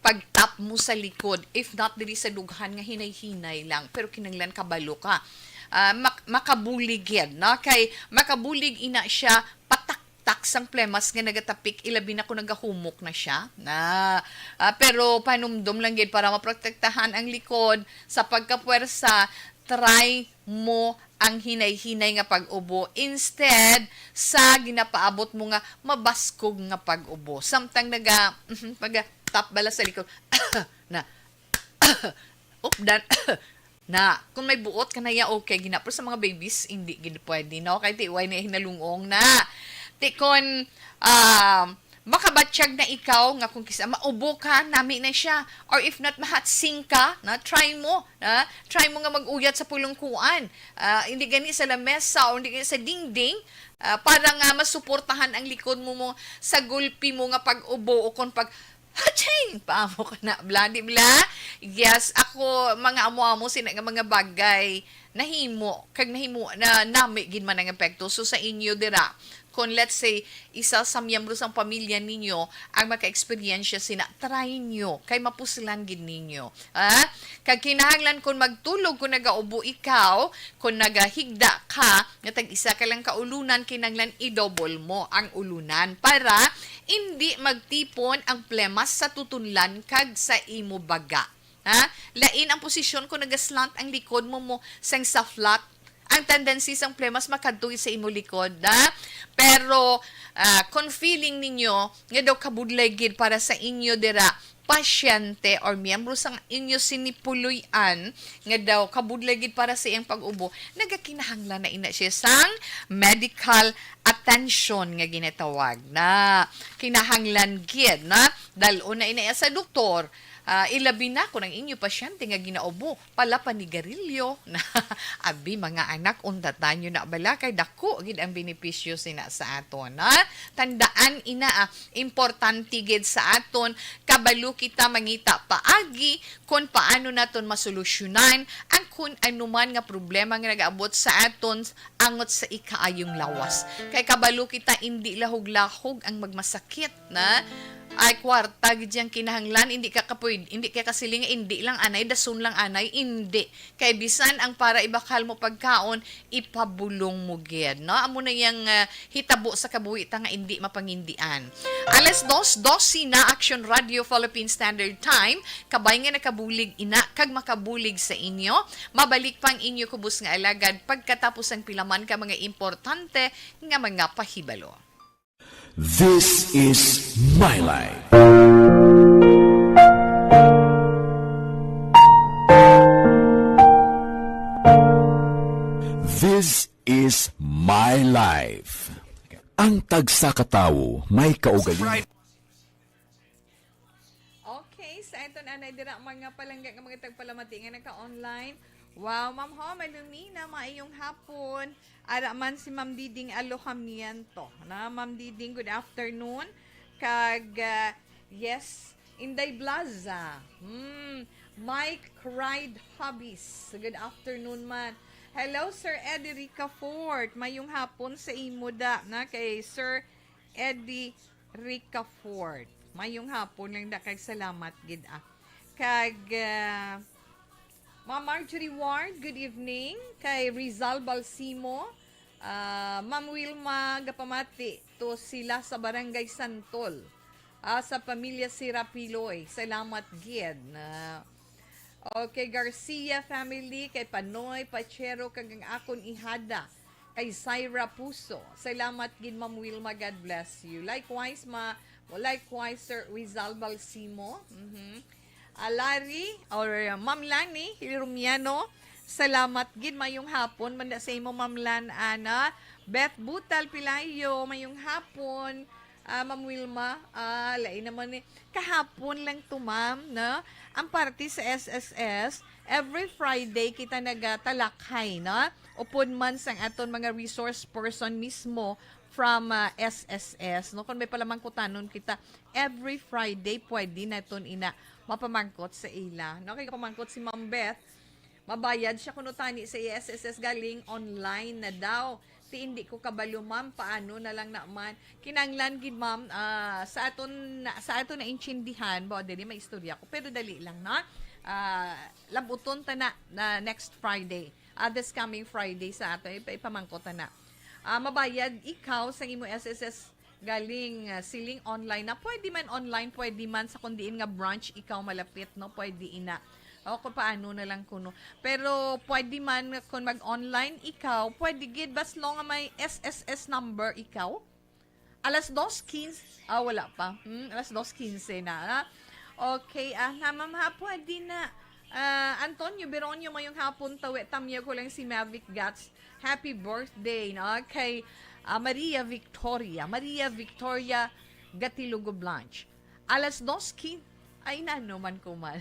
pag-tap mo sa likod, if not diri sa dughan nga hinay-hinay lang, pero kinahanglan kabalo ka. Ah, mak- makabulig yan, no? Kay makabulig ina siya, pataktak sang plemas nga nagatapik, ilabi na kung nagahumok na siya. Na, ah, pero panumdom lang gid para maprotektahan ang likod sa pagkapuwersa, try mo ang hinay-hinay nga pag-ubo instead sa ginapaabot mo nga mabaskog nga pag-ubo. Samtang naga, mhm, pag-tap bala sa likod, na, updan, na. Kung may buot ka na ya, okay gina. Pero sa mga babies, hindi gid pwede, no? Kay tiway na hinalungong na. Ti kon, um, makabatyag na ikaw nga kung kisa maubo ka, nami na siya. Or if not, mahatsing ka, na, try mo, na, try mo nga mag-uyat sa pulungkuan. Ah, hindi gani sa lamesa o hindi gani sa dingding, ah, para nga masuportahan ang likod mo, mo sa gulpi mo nga pag-ubo o kon pag haching! Paamo ka na, bla, di bla? Yes, ako, mga amo-amo, sina nga mga bagay, nahimo, kag nahimo, na nami gid man ang epekto. So, sa inyo dira, kung let's say, isa sa miyembro sang pamilya ninyo ang maka-eksperyensya sina, try nyo, kay mapuslan gid ninyo. Ah, kag kinahanglan kon magtulog, kon nagaubo ikaw, kon nagahigda ka, nga tag isa ka lang ka ulunan, kinahanglan i-double mo ang ulunan para indi magtipon ang plemas sa tutunlan kag sa imo baga. Ha? Lain ang posisyon kung nagaslant ang likod mo, mo sang sa flat. Ang tendency sang plemas makadto sa imo likod, ha? Pero, ah, kung feeling ninyo nga daw kabudlay gid para sa inyo dira, pasyente or miyembro sang inyo sini puloy-an nga daw kabudlay gid para sa iyang pag-ubo, nagakinahanglan na ina siya sang medical attention nga ginatawag na kinahanglan gid na dal-on na ina sa doktor. Ah, ilabi na kung ang inyo pasyente nga ginaubo pala panigarilyo. Abi, mga anak, undatan nyo na bala kay dako gid ang benepisyo sina sa aton, ha? Tandaan ina, ah, importante gid sa aton kabalo kita mangita paagi kon paano naton masolusyonan ang kun ano man nga problema nga nag-abot sa aton angot sa ikaayong lawas. Kay kabalo kita, indi lahog-lahog ang magmasakit na. Ay, kwarta gid yang kinahanglan, hindi ka kapuy-, hindi ka kasiling, hindi lang anay, dason lang anay, hindi. Kay bisan ang para ibakal mo pagkaon, ipabulong mo gid, no? Amo na yang, ah, hitabo sa kabuhi ta nga indi mapangindian. Alas dos doce na, Action Radio Philippine Standard Time, kabay nga nakabulig ina kag makabulig sa inyo. Mabalik pang inyo kubos nga alagad pagkatapos ang pilaman ka mga importante nga mga pahibalo. This is My Life. This is My Life. Ang tagsa ka tawo may kaugalingon. Okay, sa aton anay dira, mga palangga nga mga tagpalamati nga naka-online. Wow, Ma'am Homa Lumina, maayong hapon. Ara man si Ma'am Diding Alojamiento. Na, Ma'am Diding, good afternoon. Kag, ah, yes, Inday Blaza. Hmm, Mike Ride Hobbies. Good afternoon man. Hello, Sir Eddie Ricafort. Mayong hapon sa imo da, na kay Sir Eddie Ricafort. Mayong hapon lang da, kag salamat gid, ah. Kag, ah, Ma'am Marjorie Ward, good evening. Kay Rizal Balsimo, ah, Ma'am Wilma, gapamati to sila sa Barangay Santol, ah, sa pamilya Sirapiloy. Salamat gid na. Okay, Garcia family, kay Panoy Pachero, kag ang akon ihada kay Syra Puso. Salamat gid, Ma'am Wilma. God bless you. Likewise, ma-, likewise, Sir Rizal Balsimo. Mhm. Ah, Larry, or, uh, Ma'am Lani Hirumiano. Salamat gid. Mayong hapon man da sa imo, Ma'am Lan Ana. Beth Butal Pilayo, mayong hapon. Ah, Ma'am Wilma, ah, lain naman ni. Kahapon lang to, ma'am, no? Ang party sa S S S, every Friday kita nagatalakhay, no? Upod man sang aton mga resource person mismo from, ah, S S S, no? Kung may palamangkutanon kita, every Friday, pwede naton ina mapamangkot sa ila, no? Kay pamangkot si Ma'am Beth, Mabayad siya kuno tani sa S S S, galing online na daw. Ti hindi ko kabalo, ma'am, paano na lang na man? Kinanglan gid, ma'am, ah, sa aton na, sa aton naintindihan, bo, dili may istorya ko, pero dali lang, no? Ah, labuton ta na, na next Friday. Ah, this coming Friday sa ato, ipa-, ipamangkot ta na. Ah, mabayad ikaw sa imo S S S galing, ah, siling online na. Pwede man online, pwede man sa kung diin nga branch ikaw malapit, no? Pwede ina. O kung paano na lang kuno. Pero pwede man kung mag-online ikaw, pwede gid, bas long nga may S S S number ikaw. Alas dos quince, ah, wala pa. Hmm, alas dos quince na, ha? Okay, ah, na, ma'am, ha, pwede na. Ah, Antonio Beronio, mayong hapon, tawi, tamyo ko lang si Mavic Gats. Happy birthday, no? Kay, ah, Maria Victoria. Maria Victoria Gatilugo Blanch. Alas dos quince. Ay, nano man ko man.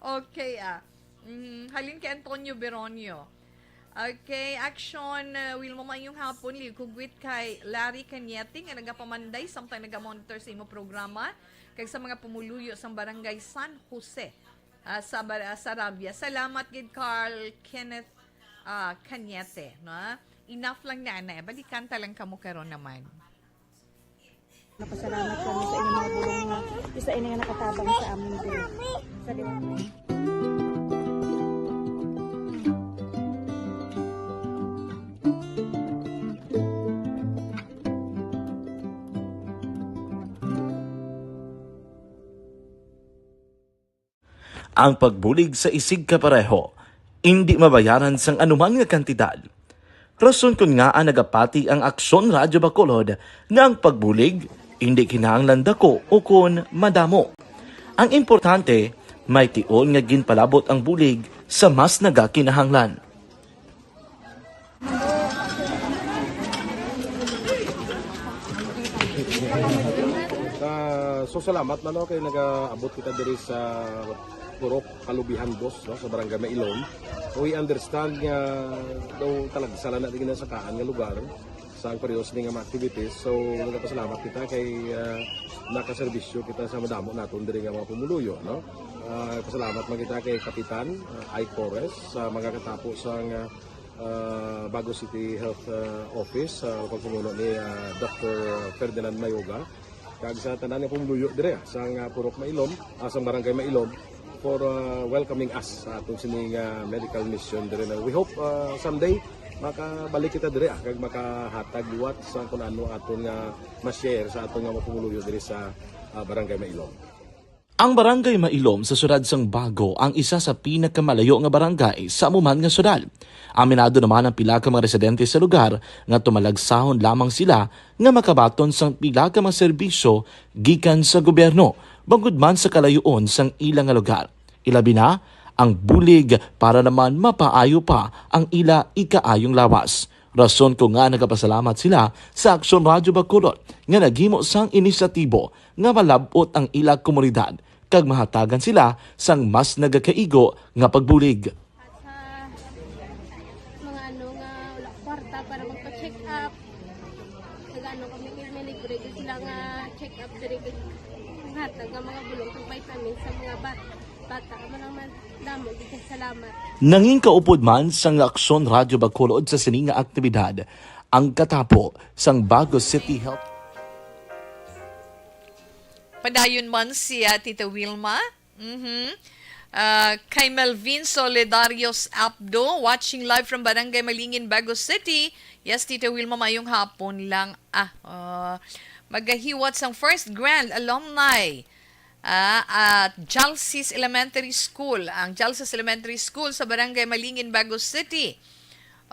Okay, ah. Mm, halin kay Antonio Beronio. Okay, action, uh, Wilma, mayong hapon. Liwat ko gid kay Larry Cañete nga nagapamanday samtang nagamonitor sa imo programa, kag sa mga pumuluyo sang Barangay San Jose, ah, sa Bar-, ah, Sarabia. Salamat gid, Carl Kenneth, ah, Cañete, no? Enough lang na, na. Balikan ta lang kamo karon naman. Napasalamat kami sa inyong mga bulong nga isa ini nga nakatabang sa amin diri. Sa liwanag. Ang pagbulig sa isigkapareho indi mabayaran sang anuman nga kantidad. Rason kon ngaa nagapati ang Aksyon Radyo Bacolod nga ang pagbulig indi kinahanglan dako ukon madamo. Ang importante, may tion nga ginpalabot ang bulig sa mas nagakinahanglan. Ah, so, salamat man, no, kay nagaabot kita diri sa Purok Kalubihan Dos, no, sa Barangay Mailom. We understand nga daw talagsa lang na din sa kaan nga lugar sa ang periods ni nga mga activities. So, nagapasalamat kita kay, ah, nakaserbisyo kita sa madamo naton diri nga mga pumuluyo, no? Ah, pasalamat man kita kay Kapitan, ah, Ike Torres sa mga katapo sa nga ah, Bago City Health, ah, Office, sa pagpamuno ni, ah, Doctor Ferdinand Mayoga, kag sa tanan nga pumuluyo dire, ah, sang, ah, Purok Mailom, ah, sang Barangay Mailom, for, ah, welcoming us sa aton sini nga medical mission dire na. We hope, ah, someday makabalik kita dire, ah, kag makahatag liwat sa kun ano aton nga ma-share sa aton nga mga pumuluyo dire sa, ah, Barangay Mailom. Ang Barangay Mailom sa siyudad sang Bago ang isa sa pinakamalayo nga barangay sa amo man nga siyudad. Aminado naman ang pila ka mga residente sa lugar nga tumalagsahon lamang sila nga makabaton sang pila ka mga serbisyo gikan sa gobyerno, bangod man sa kalayoon sang ila nga lugar. Ilabi na ang bulig para naman mapaayo pa ang ila ikaayong lawas. Rason ko nga nagapasalamat sila sa Aksyon Radyo Bacolod nga naghimo sang inisyatibo nga malab-ot ang ila komunidad kag mahatagan sila sang mas nagakaigo nga pagbulig. At sa mga ano nga wala kwarta para magpa-check up, nag-ano kami, may libre din sila nga check up diri kay hatag nga mga bulong kag vitamins sa mga bat-, bata. Amo lang man, damo gid kay salamat. Nangin kaupod man sang Aksyon Radyo Bacolod sa sini nga aktibidad ang katapo sang Bago City Health. Padayon man si, ah, Tita Wilma. Mhm. Ah, kay Melvin Solidarios Abdo, watching live from Barangay Malingin, Bago City. Yes, Tita Wilma, mayong hapon lang. Ah, ah, magahiwat sang first grand alumni. Ah, at Jalsis Elementary School. Ang Jalsis Elementary School sa Barangay Malingin, Bago City.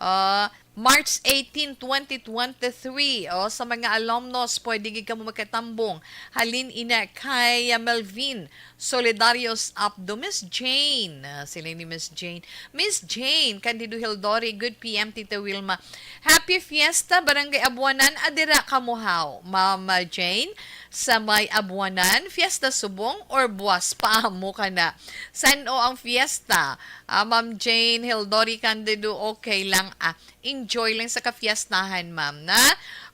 Ah, March eighteen, twenty twenty-three. O, sa mga alumnos, pwede gid kamo makatambong. Halin ina kay, ah, Melvin Solidarios Abdo, Miss Jane. Ah, sila ni Miss Jane. Miss Jane Candido Hildori, good P M, Tita Wilma. Happy Fiesta, Barangay Abuanan, adira kamo haw, Ma'am, ah, Jane. sa may Abuanan, fiesta subong or buwas pa amo ka na? San-o ang fiesta? Ah, Ma'am Jane Hildori Candido, okay lang. Ah, enjoy lang sa kafiestahan, ma'am, na?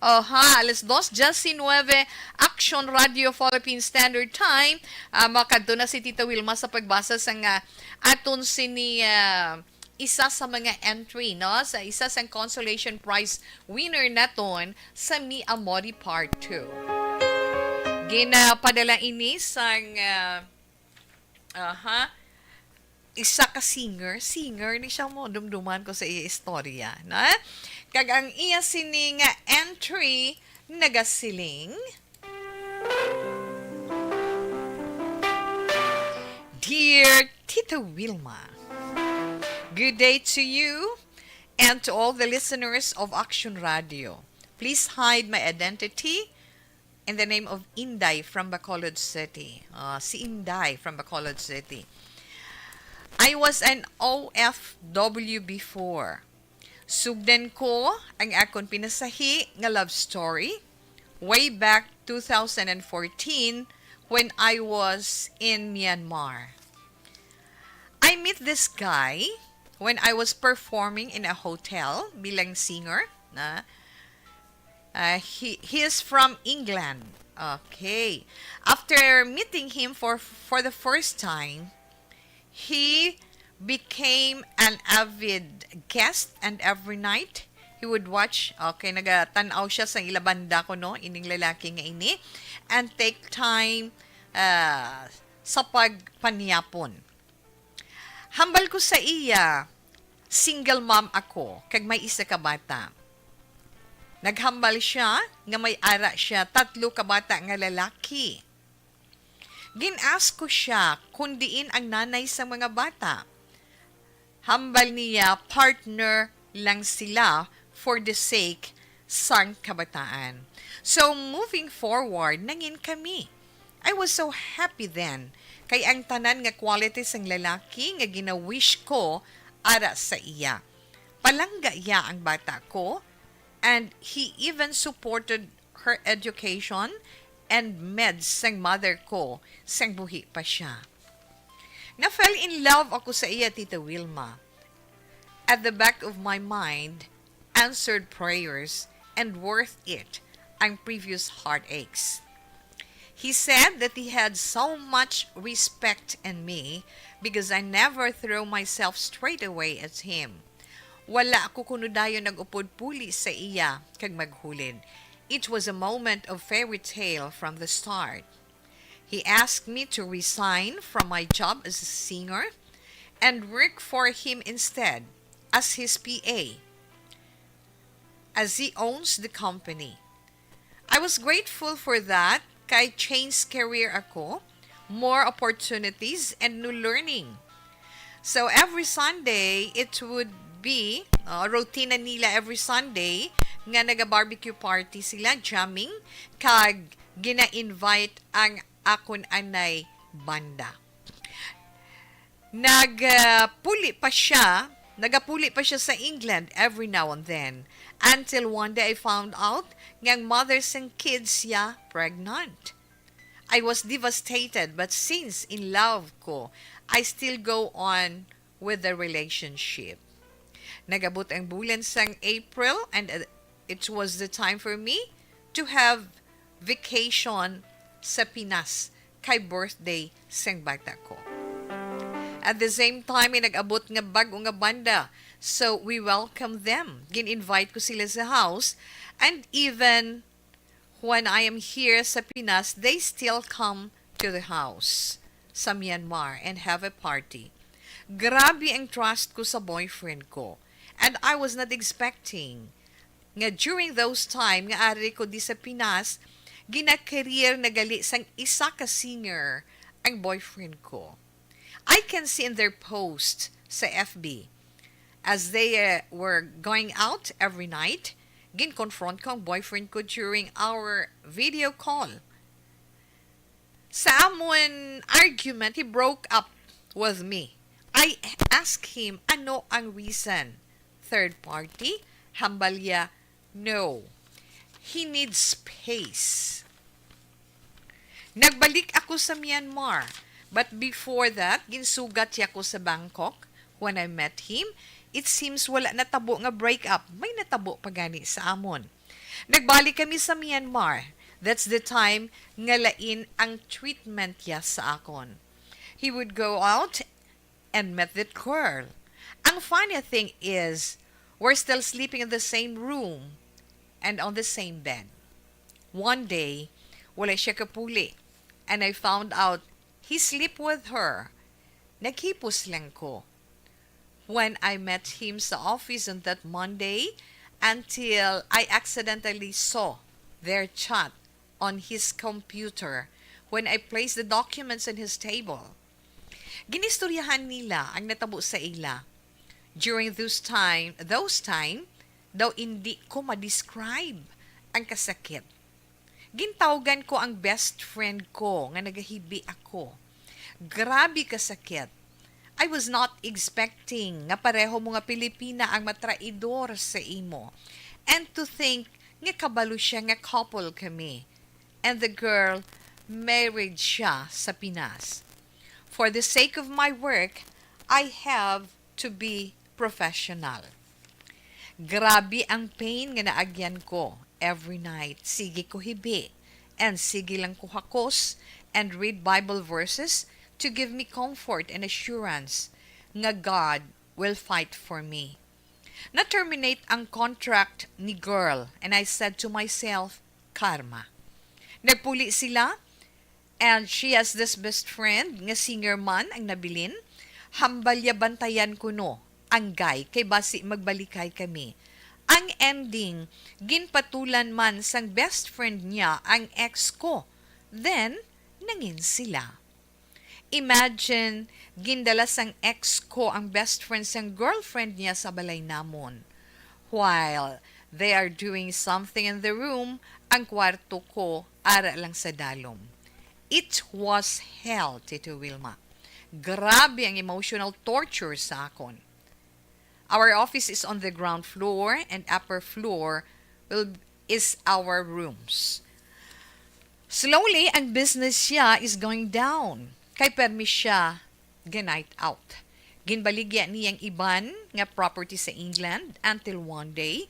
O ha, alas dos diecinueve, Action Radio Philippine Standard Time. Ah, makadto na si Tita Wilma sa pagbasa sang, ah, aton sini, ah, isa sa mga entry, no? Sa isa sang consolation prize winner naton sa Mi Amori Part two. Ginapadala ini sang, ah, aha, isa ka singer. Singer ni siya mo, dumduman ko sa iya istorya, na? Kag ang iya sini nga entry nagasiling, Dear Tita Wilma, good day to you and to all the listeners of Action Radio. Please hide my identity in the name of Inday from Bacolod City. Ah, si Inday from Bacolod City. I was an O F W before. Sugdan ko ang akon pinasahi nga love story way back two thousand and fourteen when I was in Myanmar. I met this guy when I was performing in a hotel bilang singer. Na, uh, he, he is from England. Okay. After meeting him for for the first time, he became an avid guest, and every night he would watch. Okay, nagatan-aw siya sa ila banda ko, no, ining lalaki nga ini, and take time, ah, sa pagpanyapon. Hambal ko sa iya, single mom ako, kag may isa ka bata. Naghambal siya nga may ara siya tatlo ka bata nga lalaki. Gin-ask ko siya kung diin ang nanay sang mga bata. Hambal niya, partner lang sila for the sake sang kabataan. So, moving forward, nangin kami. I was so happy then, kay ang tanan nga qualities sang lalaki nga gina-wish ko ara sa iya. Palangga iya ang bata ko, and he even supported her education and meds sang mother ko sang buhi pa siya. Na-fell in love ako sa iya, Tita Wilma. At the back of my mind, answered prayers and worth it ang previous heartaches. He said that he had so much respect in me because I never threw myself straight away at him. Wala ako kuno dayon nag-upod puli sa iya kag maghulid. It was a moment of fairy tale from the start. He asked me to resign from my job as a singer and work for him instead as his P A, as he owns the company. I was grateful for that, kay change career ako, more opportunities, and new learning. So, every Sunday, it would be, uh, routine na nila every Sunday nga naga-barbecue party sila, jamming, kag gina-invite ang akon anay banda. Nagpuli pa siya, nagapuli pa siya sa England every now and then, until one day I found out nga ang mother sang kids siya pregnant. I was devastated, but since in love ko, I still go on with the relationship. Nagabot ang bulan sang April, and, uh, it was the time for me to have vacation sa Pinas kay birthday sang bata ko. At the same time, may nag-abot nga bag-o nga banda. So, we welcome them. Gin-invite ko sila sa house. And even when I am here sa Pinas, they still come to the house sa Myanmar and have a party. Grabe ang trust ko sa boyfriend ko. And I was not expecting nga during those time nga ari ko di sa Pinas, gina-career na gali sang isa ka singer ang boyfriend ko. I can see in their post sa F B, as they, uh, were going out every night, gin-confront ko ang boyfriend ko during our video call. Sa amon argument, he broke up with me. I asked him, ano ang reason? Third party? Hambal niya, no. He needs space. Nagbalik ako sa Myanmar, but before that, ginsugat niya ko sa Bangkok. When I met him, it seems wala natabo nga break-up. May natabo pa gani sa amon. Nagbalik kami sa Myanmar. That's the time nga lain ang treatment niya sa akon. He would go out and met that girl. Ang funny thing is, we're still sleeping in the same room and on the same bed. One day, wala siya kapuli, and I found out he sleep with her. Naghipos lang ko. When I met him sa office on that Monday, until I accidentally saw their chat on his computer when I placed the documents on his table. Ginistoryahan nila ang natabo sa ila. During those time, those time, daw indi ko ma-describe ang kasakit. Gintawgan ko ang best friend ko nga nagahibi ako. Grabe ka sakit. I was not expecting nga pareho mo nga Pilipina ang matraidor sa imo. And to think nga kabalo siya nga couple kami. And the girl married siya sa Pinas. For the sake of my work, I have to be professional. Grabe ang pain nga naagyan ko every night. Sige ko hibi, and sige lang ko hakos and read Bible verses to give me comfort and assurance nga God will fight for me. Na-terminate ang contract ni girl, and I said to myself, "Karma." Nagpuli sila, and she has this best friend nga singer man ang nabilin. Hambal ya bantayan kuno ang guy kay basi magbalikay kami. Ang ending, ginpatulan man sang best friend niya ang ex ko. Then, nangin sila. Imagine, gindala sang ex ko ang best friend sang girlfriend niya sa balay namon. While they are doing something in the room, ang kwarto ko ara lang sa dalom. It was hell, Tito Wilma. Grabe ang emotional torture sa akon. Our office is on the ground floor and upper floor will, is our rooms. Slowly, ang business siya is going down. Kay permi siya ga-night out. Ginbaligya niya ang iban nga property sa England until one day,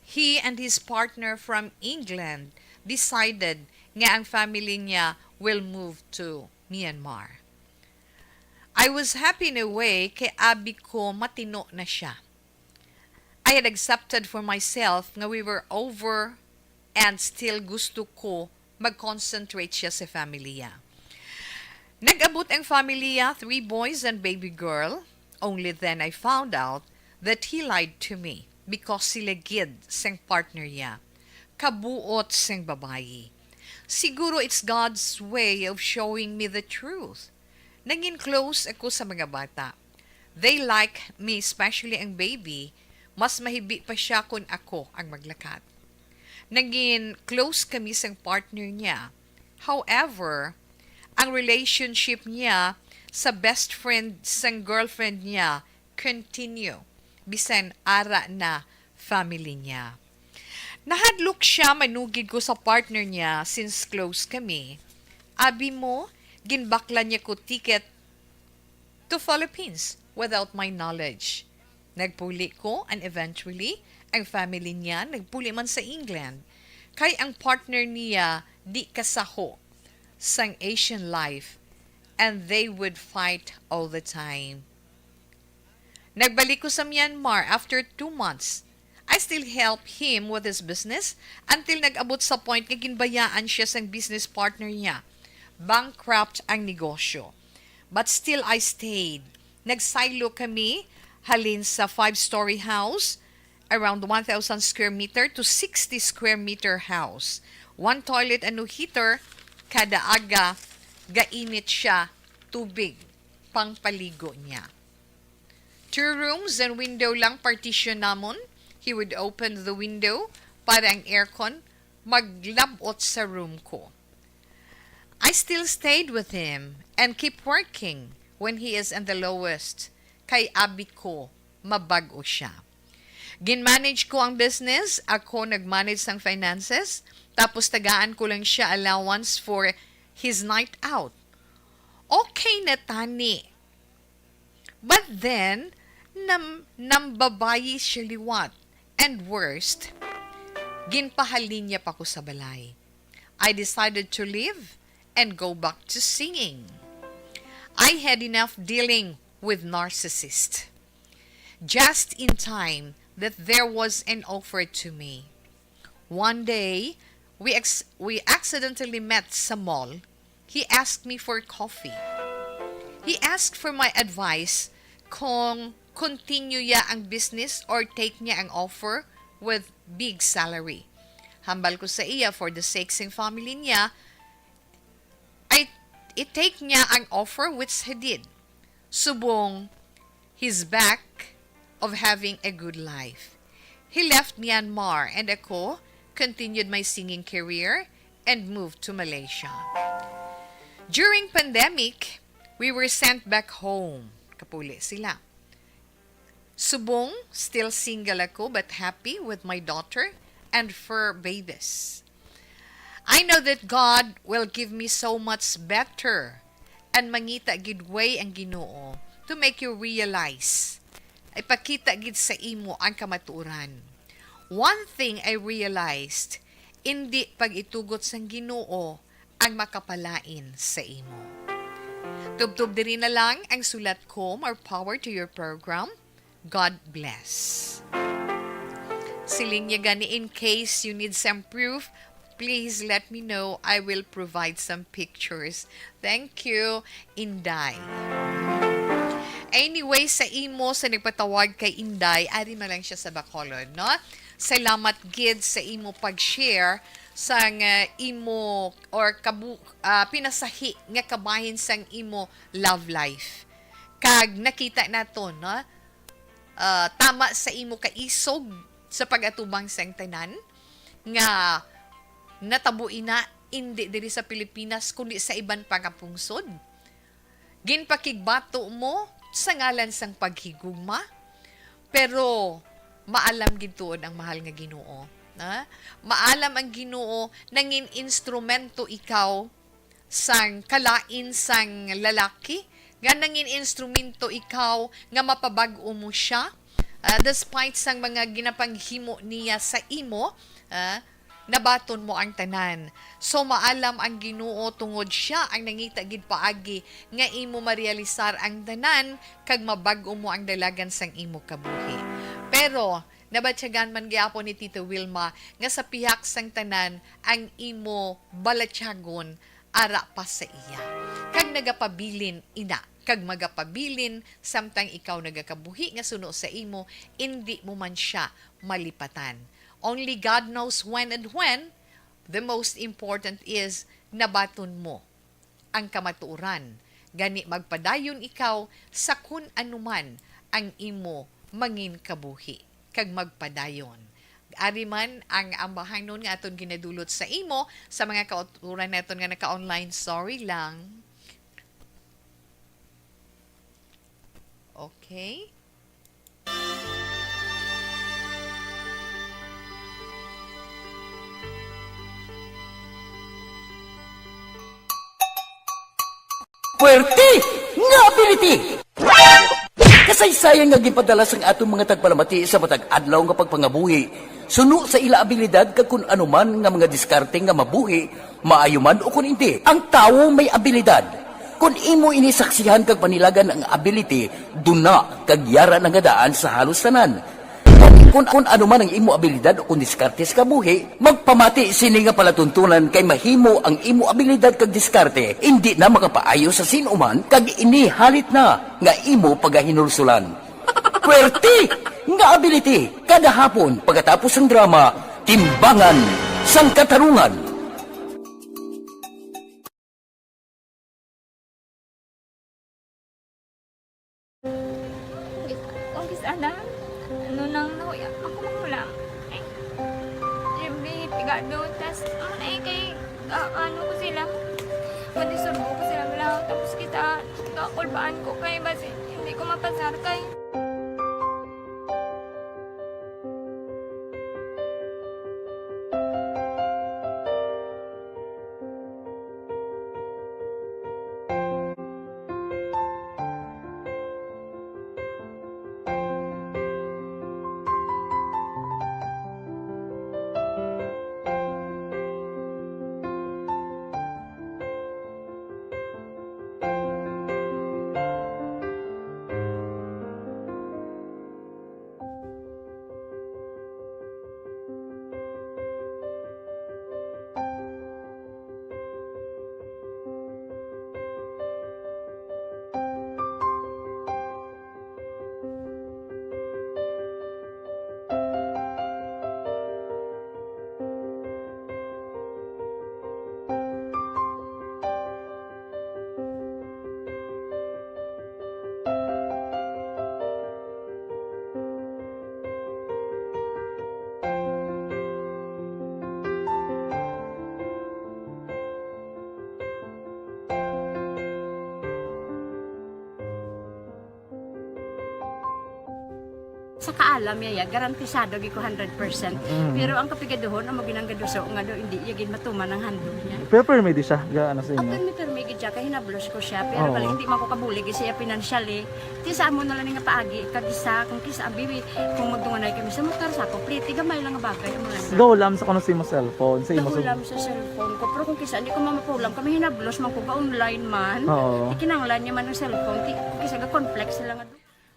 he and his partner from England decided nga ang family niya will move to Myanmar. I was happy in a way kay abi ko matino na siya. I had accepted for myself nga we were over and still gusto ko mag-concentrate siya sa family niya. Nag-abot ang family niya, three boys and baby girl. Only then I found out that he lied to me because sila gid sang partner niya. Kabuot sang babayi. Siguro it's God's way of showing me the truth. Nangin close ako sa mga bata. They like me, especially ang baby. Mas mahibi pa siya kun ako ang maglakat. Nangin close kami sang partner niya. However, ang relationship niya sa best friend sang girlfriend niya continue, bisan ara na family niya. Nahadlok siya manugid ko sa partner niya since close kami. Abi mo, ginbaklan niya ko ticket to Philippines without my knowledge. Nagpuli ko, and eventually, ang family niya nagpuli man sa England. Kay ang partner niya di kasaho sang Asian life, and they would fight all the time. Nagbalik ko sa Myanmar after two months. I still help him with his business until nag-abot sa point nga ginbayaan siya sang business partner niya. Bankrupt ang negosyo. But still I stayed. Nagsaylo kami halin sa five-story house, around one thousand square meter, to sixty square meter house. One toilet and no heater, kada aga gainit siya tubig pangpaligo niya. Two rooms and window lang partition namon. He would open the window para ang aircon maglab-ot sa room ko. I still stayed with him and keep working when he is in the lowest, kay abi ko mabag-o siya. Gin-manage ko ang business, ako nag-manage sang finances, tapos tagaan ko lang siya allowance for his night out. Okay na tani. But then, nam nambabayi siya liwat. And worst, ginpahalin niya pa ko sa balay. I decided to leave and go back to singing. I had enough dealing with narcissist. Just in time that there was an offer to me. One day, we ex- we accidentally met sa mall. He asked me for coffee. He asked for my advice kung continue ya ang business or take niya ang offer with big salary. Hambal ko sa iya, for the sake sing family niya, I, i-take niya ang offer, which he did. Subong, he's back of having a good life. He left Myanmar and ako continued my singing career and moved to Malaysia. During pandemic, we were sent back home. Kapuli sila. Subong, still single ako but happy with my daughter and fur babies. I know that God will give me so much better, and mangita gid way ang Ginoo to make you realize. Ipakita gid sa imo ang kamatuoran. One thing I realized, indi pag-itugot sang Ginoo ang makapalain sa imo. Tubtob diri na lang ang sulat ko, More Power to Your Program. God bless. Siling niya gani, in case you need some proof, please let me know. I will provide some pictures. Thank you, Inday. Anyway, sa imo sa nagpatawag kay Inday, ari na lang siya sa Bacolod, no? Salamat gid sa imo pag-share sang, uh, imo or kabu-, uh, pinasahi nga kabahin sang imo love life. Kag nakita naton, no? Ah, tama sa imo kaisog sa pag-atubang sang tanan nga natabo ina, indi diri sa Pilipinas, kundi sa iban pa nga pungsod. Ginpakigbato mo sa ngalan sang paghigugma, pero maalam gid tuod ang mahal nga Ginoo, ha? Maalam ang Ginoo, nangin instrumento ikaw sang kalain sang lalaki, nga nangin instrumento ikaw nga mapabag-o mo siya, ah, despite sang mga ginapanghimo niya sa imo, ah, nabaton mo ang tanan. So, maalam ang Ginoo tungod siya ang nangita gid paagi nga imo marealisar ang tanan kag mabag-o mo ang dalagan sang imo kabuhi. Pero, nabatyagan man gyapon ni Tita Wilma nga sa pihak sang tanan ang imo balatyagon ara pa sa iya. Kag nagapabilin ina, kag magapabilin samtang ikaw nagakabuhi nga suno sa imo, indi mo man sia malipatan. Only God knows when and when. The most important is nabaton mo ang kamatuoran. Gani magpadayon ikaw sa kun ano man ang imo mangin kabuhi, kag magpadayon. Ari man ang ambahanon nga aton ginadulot sa imo, sa mga kauturan naton nga naka-online. Sorry lang. Okay. Puwerte nga ability! Kasaysayan nga ginpadala sang aton mga tagpalamati sa matag adlaw nga pagpangabuhi, suno sa ila abilidad kag kun ano man nga mga diskarte nga mabuhi, maayo man o kon indi, ang tawo may abilidad. Kon imo ini saksihan kag panilagan ang ability, duna kag yara na nga daan sa halos tanan. Kon, kon ano man ang imo abilidad o kon diskarte sa kabuhi, magpamati sini nga palatuntunan kay mahimo ang imo abilidad kag diskarte indi na makapaayo sa sin-o man kag ini halit na nga imo pagahinulsulan. Puwerte nga ability kada hapon pagkatapos sang drama, Timbangan sang Katarungan. Kung kis-, ana, ano nang nahuya, ako makulang. Ay, siyempre, pigado, tas, ano na eh, kay, ah, ano ko sila, madisurbo ko sila, wala, tapos kita, kakulbaan ko kay, basi, hindi ko mapasar kay. Kaalam niya, ya, garantisado gid ko hundred percent. Mm. Pero ang kapigaduhon, amo ginang gaduso nga daw hindi iya gid matuman ang handog niya. Pero permi di siya, ga, ano sa inyo? Permi, permi gid siya, kay hinablos ko siya. Pero Oo. Bali, hindi man ko kabulig siya financially. Ti sa amo na lang nga paagi, kag isa, kung kisa, abi, kung magdunganay kami sa motor, sa ako, pliti, gamay lang nga bagay, amo lang. Go, lam sa kuno sa imo cellphone, sa imo Go, sug- lam sa cellphone ko. Pero kung kisa, hindi ko mamapulam, kami hinablos man ko, ga online man. Oo. Ti kinahanglan niya man ang cellphone, ti, kung kisa, ga-conflict sila nga.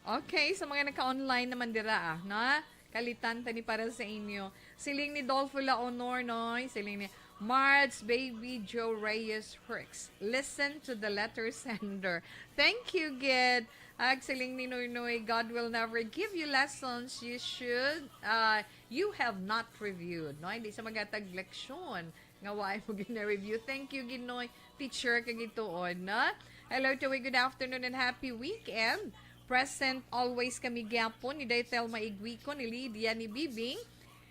Okay, sa mga naka-online naman dira, ah, na kalitan tani para sa inyo. Siling ni Dolfo La Honor, noy. Siling ni Mards Baby Joe Reyes Hurks. Listen to the letter sender. Thank you, gid. Ag siling ni Noynoy, God will never give you lessons you should, uh, you have not reviewed. No, hindi sa magatag leksyon nga wa mo gina-review. Thank you, Ginoy. Teacher ka gituon, no? Hello, Tawi. Good afternoon and happy weekend. Present always kami gyapon ni Day Thelma Igwico, ni Lydia, ni Bibing,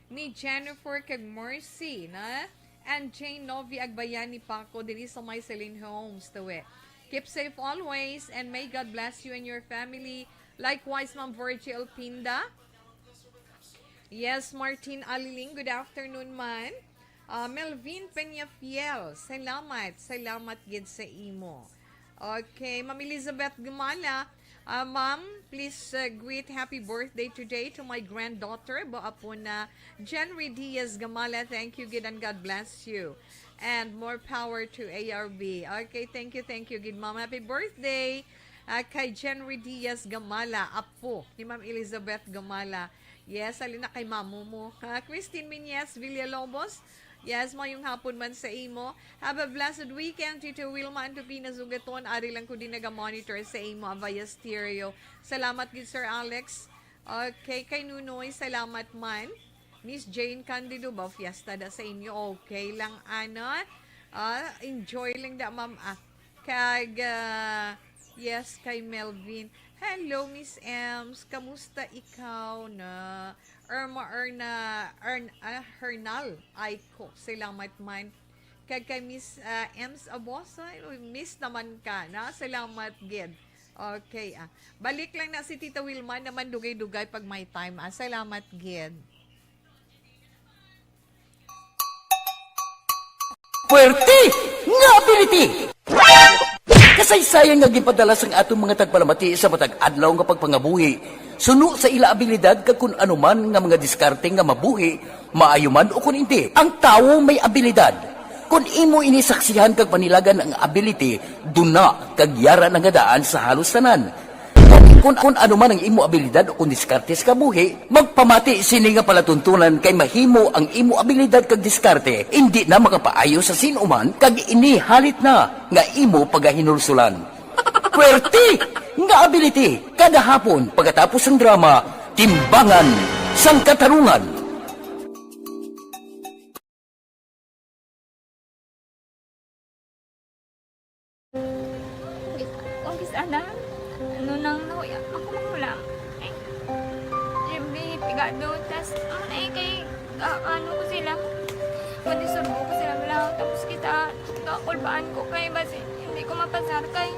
ni Jennifer kag Mercy, na? And Jane Novi Agbayani Paco, diri sa may Celine Homes, Tawi. Keep safe always and may God bless you and your family. Likewise, Ma'am Virgie Pinda. Yes, Martin Aliling, good afternoon man. Ah, Melvin Peñafiel, salamat, salamat gid sa imo. Okay, Ma'am Elizabeth Gumala, ah, ma'am, please, uh, greet happy birthday today to my granddaughter, bo apo na Jenry Diaz Gamala. Thank you gid and God bless you. And more power to A R B. Okay, thank you, thank you gid, ma'am. Happy birthday, ah, kay Jenry Diaz Gamala, apo ni Ma'am Elizabeth Gamala. Yes, halin na kay mamo mo. Ha, Christine Minyes Villalobos. Yes, mayong hapon man sa imo. Have a blessed weekend, Tito Wilma and Tupina Zugaton. Ari lang ko din naga-monitor sa imo, via stereo. Salamat gid, Sir Alex. Okay, kay Nunoy, salamat man. Miss Jane Candido, ba, fiesta da sa inyo? Okay lang, ana. Ah, enjoy lang da, ma'am. Ah, Kag, ah, yes, kay Melvin. Hello, Miss Ems. Kamusta ikaw na? Irma, Erna, Ern-, ah, Hernal Aiko. Salamat man. Kag kay Miss, ah, Ems Abosa, uy, miss naman ka, na? Salamat gid. Okay, ah. Balik lang na si Tita Wilma naman dugay-dugay pag may time, ah. Salamat gid. Puwerte nga ability! Kasaysayan nga ginpadala sang aton mga tagpalamati sa matag adlaw nga pagpangabuhi, suno sa ila abilidad kag kun ano man nga mga diskarte nga mabuhi, maayo man o kun indi, ang tawo may abilidad. Kun imo ini saksihan kag panilagan ang ability, duna kag yara na nga daan sa halos tanan. Kun, kun, kun ano man ang imo abilidad o kun diskarte sa kabuhi, magpamati sini nga palatuntunan kay mahimo ang imo abilidad kag diskarte indi na makapaayo sa sin-o man kag ini halit na nga imo pagahinulsulan. Puwerte nga ability kada hapon pagkatapos sang drama, Timbangan sang Katarungan. Kung kis-, kung kis-, ana, ano nang nahuya, ako mahulam. Ay, siyempre, pigado, tas, ano na eh, kay, ah, ano ko sila, kung disurbo ko sila, wala, tapos kita, kakulbaan ko kay, basi, hindi ko mapasar kay.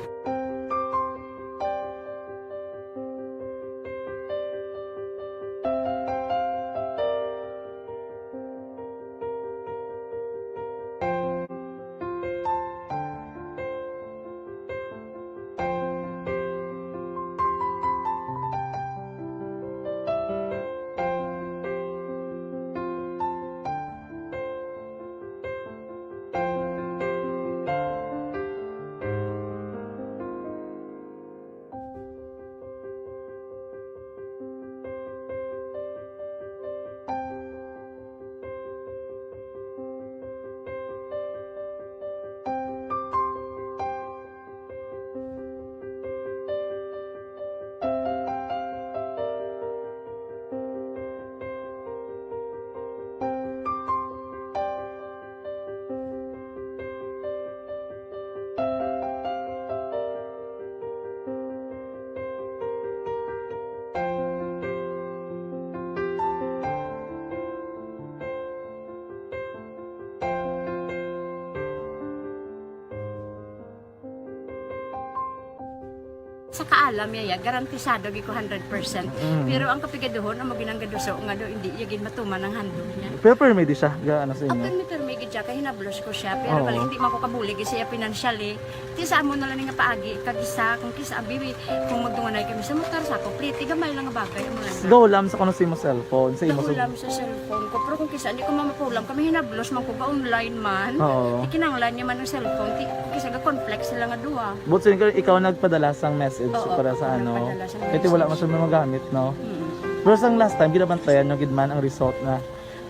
Sa kaalam niya, ya, garantisado gid ko hundred percent. Mm. Pero ang kapigaduhon, amo gid ang gaduso nga do, hindi iya gid matuman ang handog niya. Pero permi di siya, ga ano sa Ang inyo? Permi-permi gid siya, kay hinablos ko siya. Pero Oo. Galing, hindi man ko kabulig siya financially. Ti sa amo na lang nga paagi, kag isa, kung kisa, abi, kung magdunganay kami sa motor, sa complete, gamay lang nga bagay, amo lang. Gahulam sa kuno sa imo cellphone, sa imo Gahulam sa cellphone ko. Pero kung kisa, hindi ko mamapulam kami, hinablos man ko, ga-online man. Oo. Ikinanglan niya man ang cellphone, ti, kung kisa, ga-conflict sila nga duha. But sa ikaw nagpadala sang message Oo, para sa ako ano. nagpadala sang Kaya wala man message. Siya magamit, no? Mm. Pero sang last time, ginabantayan nyo gid man ang result na.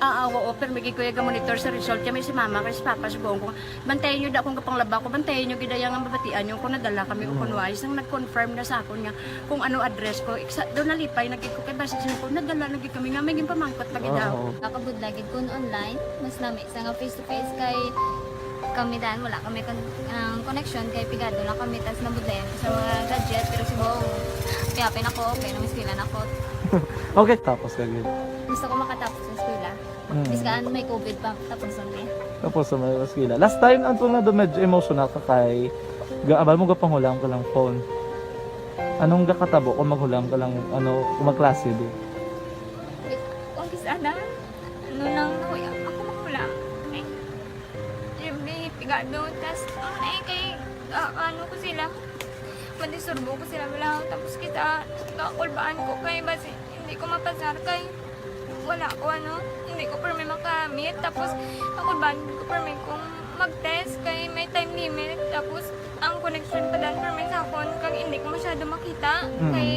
Ah, ah, oo, pero may gid ko iya ga-monitor sa result. Kaya may si mama, kay si papa, subong ko. Bantayan nyo da kung kapanglaba ko. Bantayan nyo gid ang mabatian nyo kung nadala kami o kung wais. Nang nag-confirm na sa akon nga kung ano address ko. Iksa, doon nalipay na gid ko kay basi siya ko, nadala na gid kami nga may ginpamangkot pa gid daw. Oo. Nakabudlay gid kun online, mas lami sa nga face to face kay kami dan wala kami kon ang connection kay pigado lang kami tas nabudlayan ko sa mga gadget pero subong piyapin ako kay namiskilan ako. Okay, tapos ka gid. Gusto ko makatapos sa eskwela. Mm. Biskaan may covid pa tapos ang eh. Tapos sa mga eskwela. Last time, ang tunga doon medyo emotional ka kay gaabal mo gapanghulam ka lang phone. Anong gakatabo kung maghulam ka lang, ano, kung magklase di? Kung kis ana, ano lang, nahuya ako mahulam. Ay, siyempre, pigado. Tas, ano na eh, kay, ah, ano ko sila, madisturbo ko sila, wala. Tapos kita, kakulbaan ko kay, basi, hindi ko mapasar kay, wala ko, ano, hindi ko permi makamit. Tapos, kakulbaan ko permi kung mag-test kay may time limit. Tapos, ang connection pa dan permi sa akon, kag hindi ko masyado makita. Mm. Kay,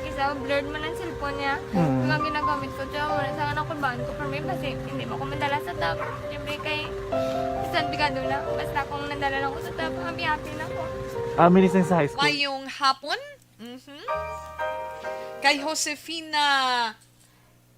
isa, blurred man ang cellphone niya. Mm. Kaya ginagamit ko siya, wala sa akin ako baan ko permi, basi hindi mo ko madala sa top. Siyempre kay, bisan pigado na, basta kung nadala lang ko sa top, happy-happy na ko. Ah, minising sa high school. Mayong hapon. Mhm. Kay Josefina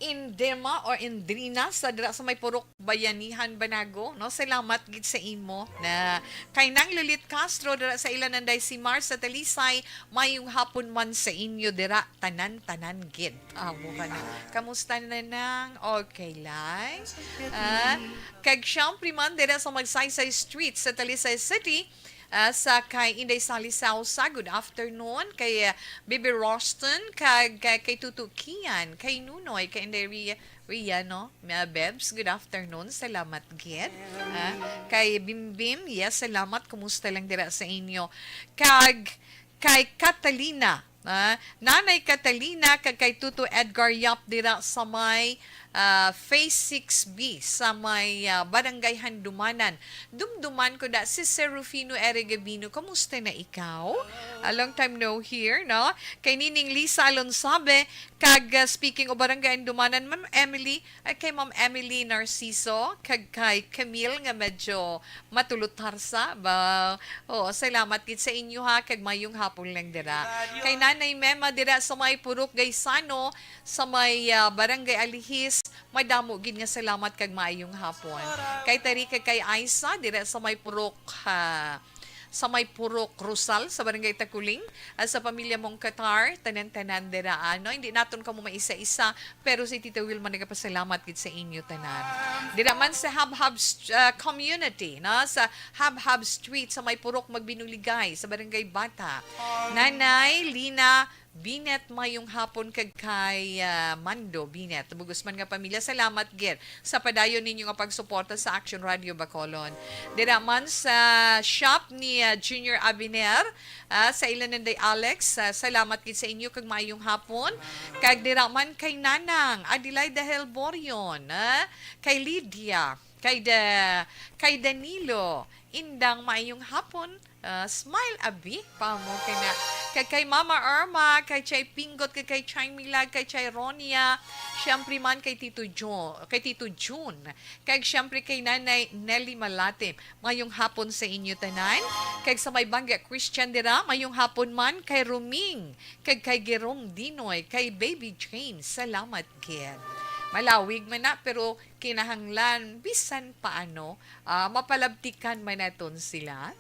Indema or Indrina sa dira sa may Purok Bayanihan, Banago, no? Salamat gid sa imo na kay Nang Lulit Castro dira sa Ilananday, si Mar sa Talisay, mayong hapon man sa inyo dira tanan-tanan gid. Amo ka na. Kamusta na nang? Okay lang. Ah, kag siyempre man dira sa Magsaysay Street sa Talisay City, ah, sa kay Inday Sally Sausa, good afternoon. Kay, ah, Bibi Roston, kag kay, kay Tutu Kian, kay Nunoy, kay Inday Ria, Ria, no? Mga Bebs, good afternoon. Salamat gid. Ah, kay Bimbim, yes, salamat. Kumusta lang dira sa inyo? Kag kay Catalina, ah, Nanay Catalina, kag kay Tuto Edgar Yap dira sa may, ah, Phase six B, sa may, ah, Barangay Handumanan. Dumduman ko da si Sir Rufino Eric Gabino. Kamusta na ikaw? A long time no hear, no? Kay Nining Lisa Alonsabe, kag, ah, speaking of Barangay Handumanan, Ma'am Emily, ay kay Ma'am Emily Narciso, kag kay Camille nga medyo matulot-harsa ba? Oo, salamat gid sa inyo ha, kag mayong hapon lang dira. Kay Nanay Mema dira sa may Purok Gaisano, sa may, ah, Barangay Alihis, madamo gid nga salamat kag maayong hapon. Kay Tarika, kay Aisa dira sa may Purok, ah, sa may Purok Rosal sa Barangay Takuling, at sa pamilya mong Qatar, tanan-tanan dira, ano, hindi naton kamo maisa-isa, pero si Tita Wilma nagapasalamat gid sa inyo tanan. Dira man sa Habhab st- ah, community, no? Sa Habhab Street, sa may Purok Magbinuligay, sa Barangay Bata. Nanay Lina Binet, mayong hapon kag kay, ah, Mando Binet. Bugos man nga pamilya, salamat gid sa padayon ninyo nga pagsuporta sa Action Radio Bacolod. Dira man sa shop ni, ah, Junior Abiner, ah, sa Ilananday Alex, ah, salamat gid sa inyo kag maayong hapon. Kag dira man kay Nanang Adelaida Helborion, ah, kay Lydia, kay Da-, kay Danilo, indang maayong hapon. Ah, smile abi pa mo kay na kay, kay Mama Irma, kay Chay Pinggot, kay, kay Chay Milag, kay Chay Ronia, siyempre man kay Tito Jo, kay Tito Jun, kag siyempre kay Nanay Nelly Malate. Mayong hapon sa inyo tanan. Kag sa may Bangga Christian dira, mayong hapon man kay Ruming, kag kay Gerong Dinoy, kay Baby Jane. Salamat gid. Malawig man na, pero kinahanglan bisan paano, ah, mapalabtikan man naton sila.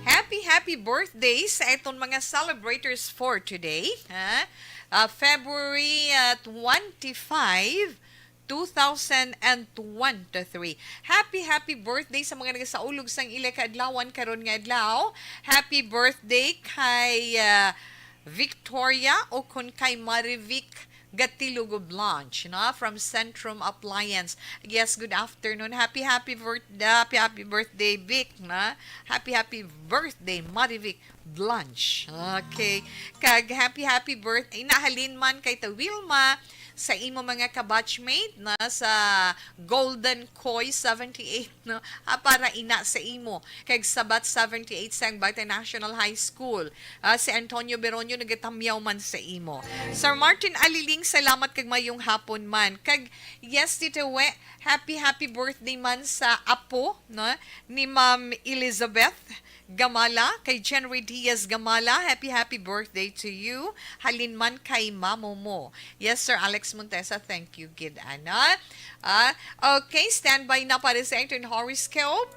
Happy, happy birthday sa aton mga celebrators for today, ha? Ah, February, ah, twenty-five, two thousand twenty-three. Happy, happy birthday sa mga nagasaulog sang ila kaadlawan karon nga adlaw. Happy birthday kay, ah, Victoria o kon kay Marivic Gatilugo Blanche, no? From Centrum Appliance. Yes, good afternoon. Happy, happy birthday, happy, happy birthday, Vic, na? Happy, happy birthday, Marivic Blanche. Okay. Kag happy, happy birthday. Inahalin man kay ta Wilma sa imo mga kabatchmate na sa Golden Koi seventy-eight, no? Ah, para ina sa imo. Kag Sabat seventy-eight sang Bata National High School. Ah, si Antonio Beronio nagatamyaw man sa imo. Sir Martin Aliling, salamat kag mayong hapon man. Kag yes, Tito We, happy, happy birthday man sa apo, no? Ni Ma'am Elizabeth Gamala, kay Jenry Diaz Gamala, happy, happy birthday to you. Halin man kay mamo mo. Yes, Sir Alex Montesa, thank you, gid, ana. Ah, okay, standby na para sa aton horoscope.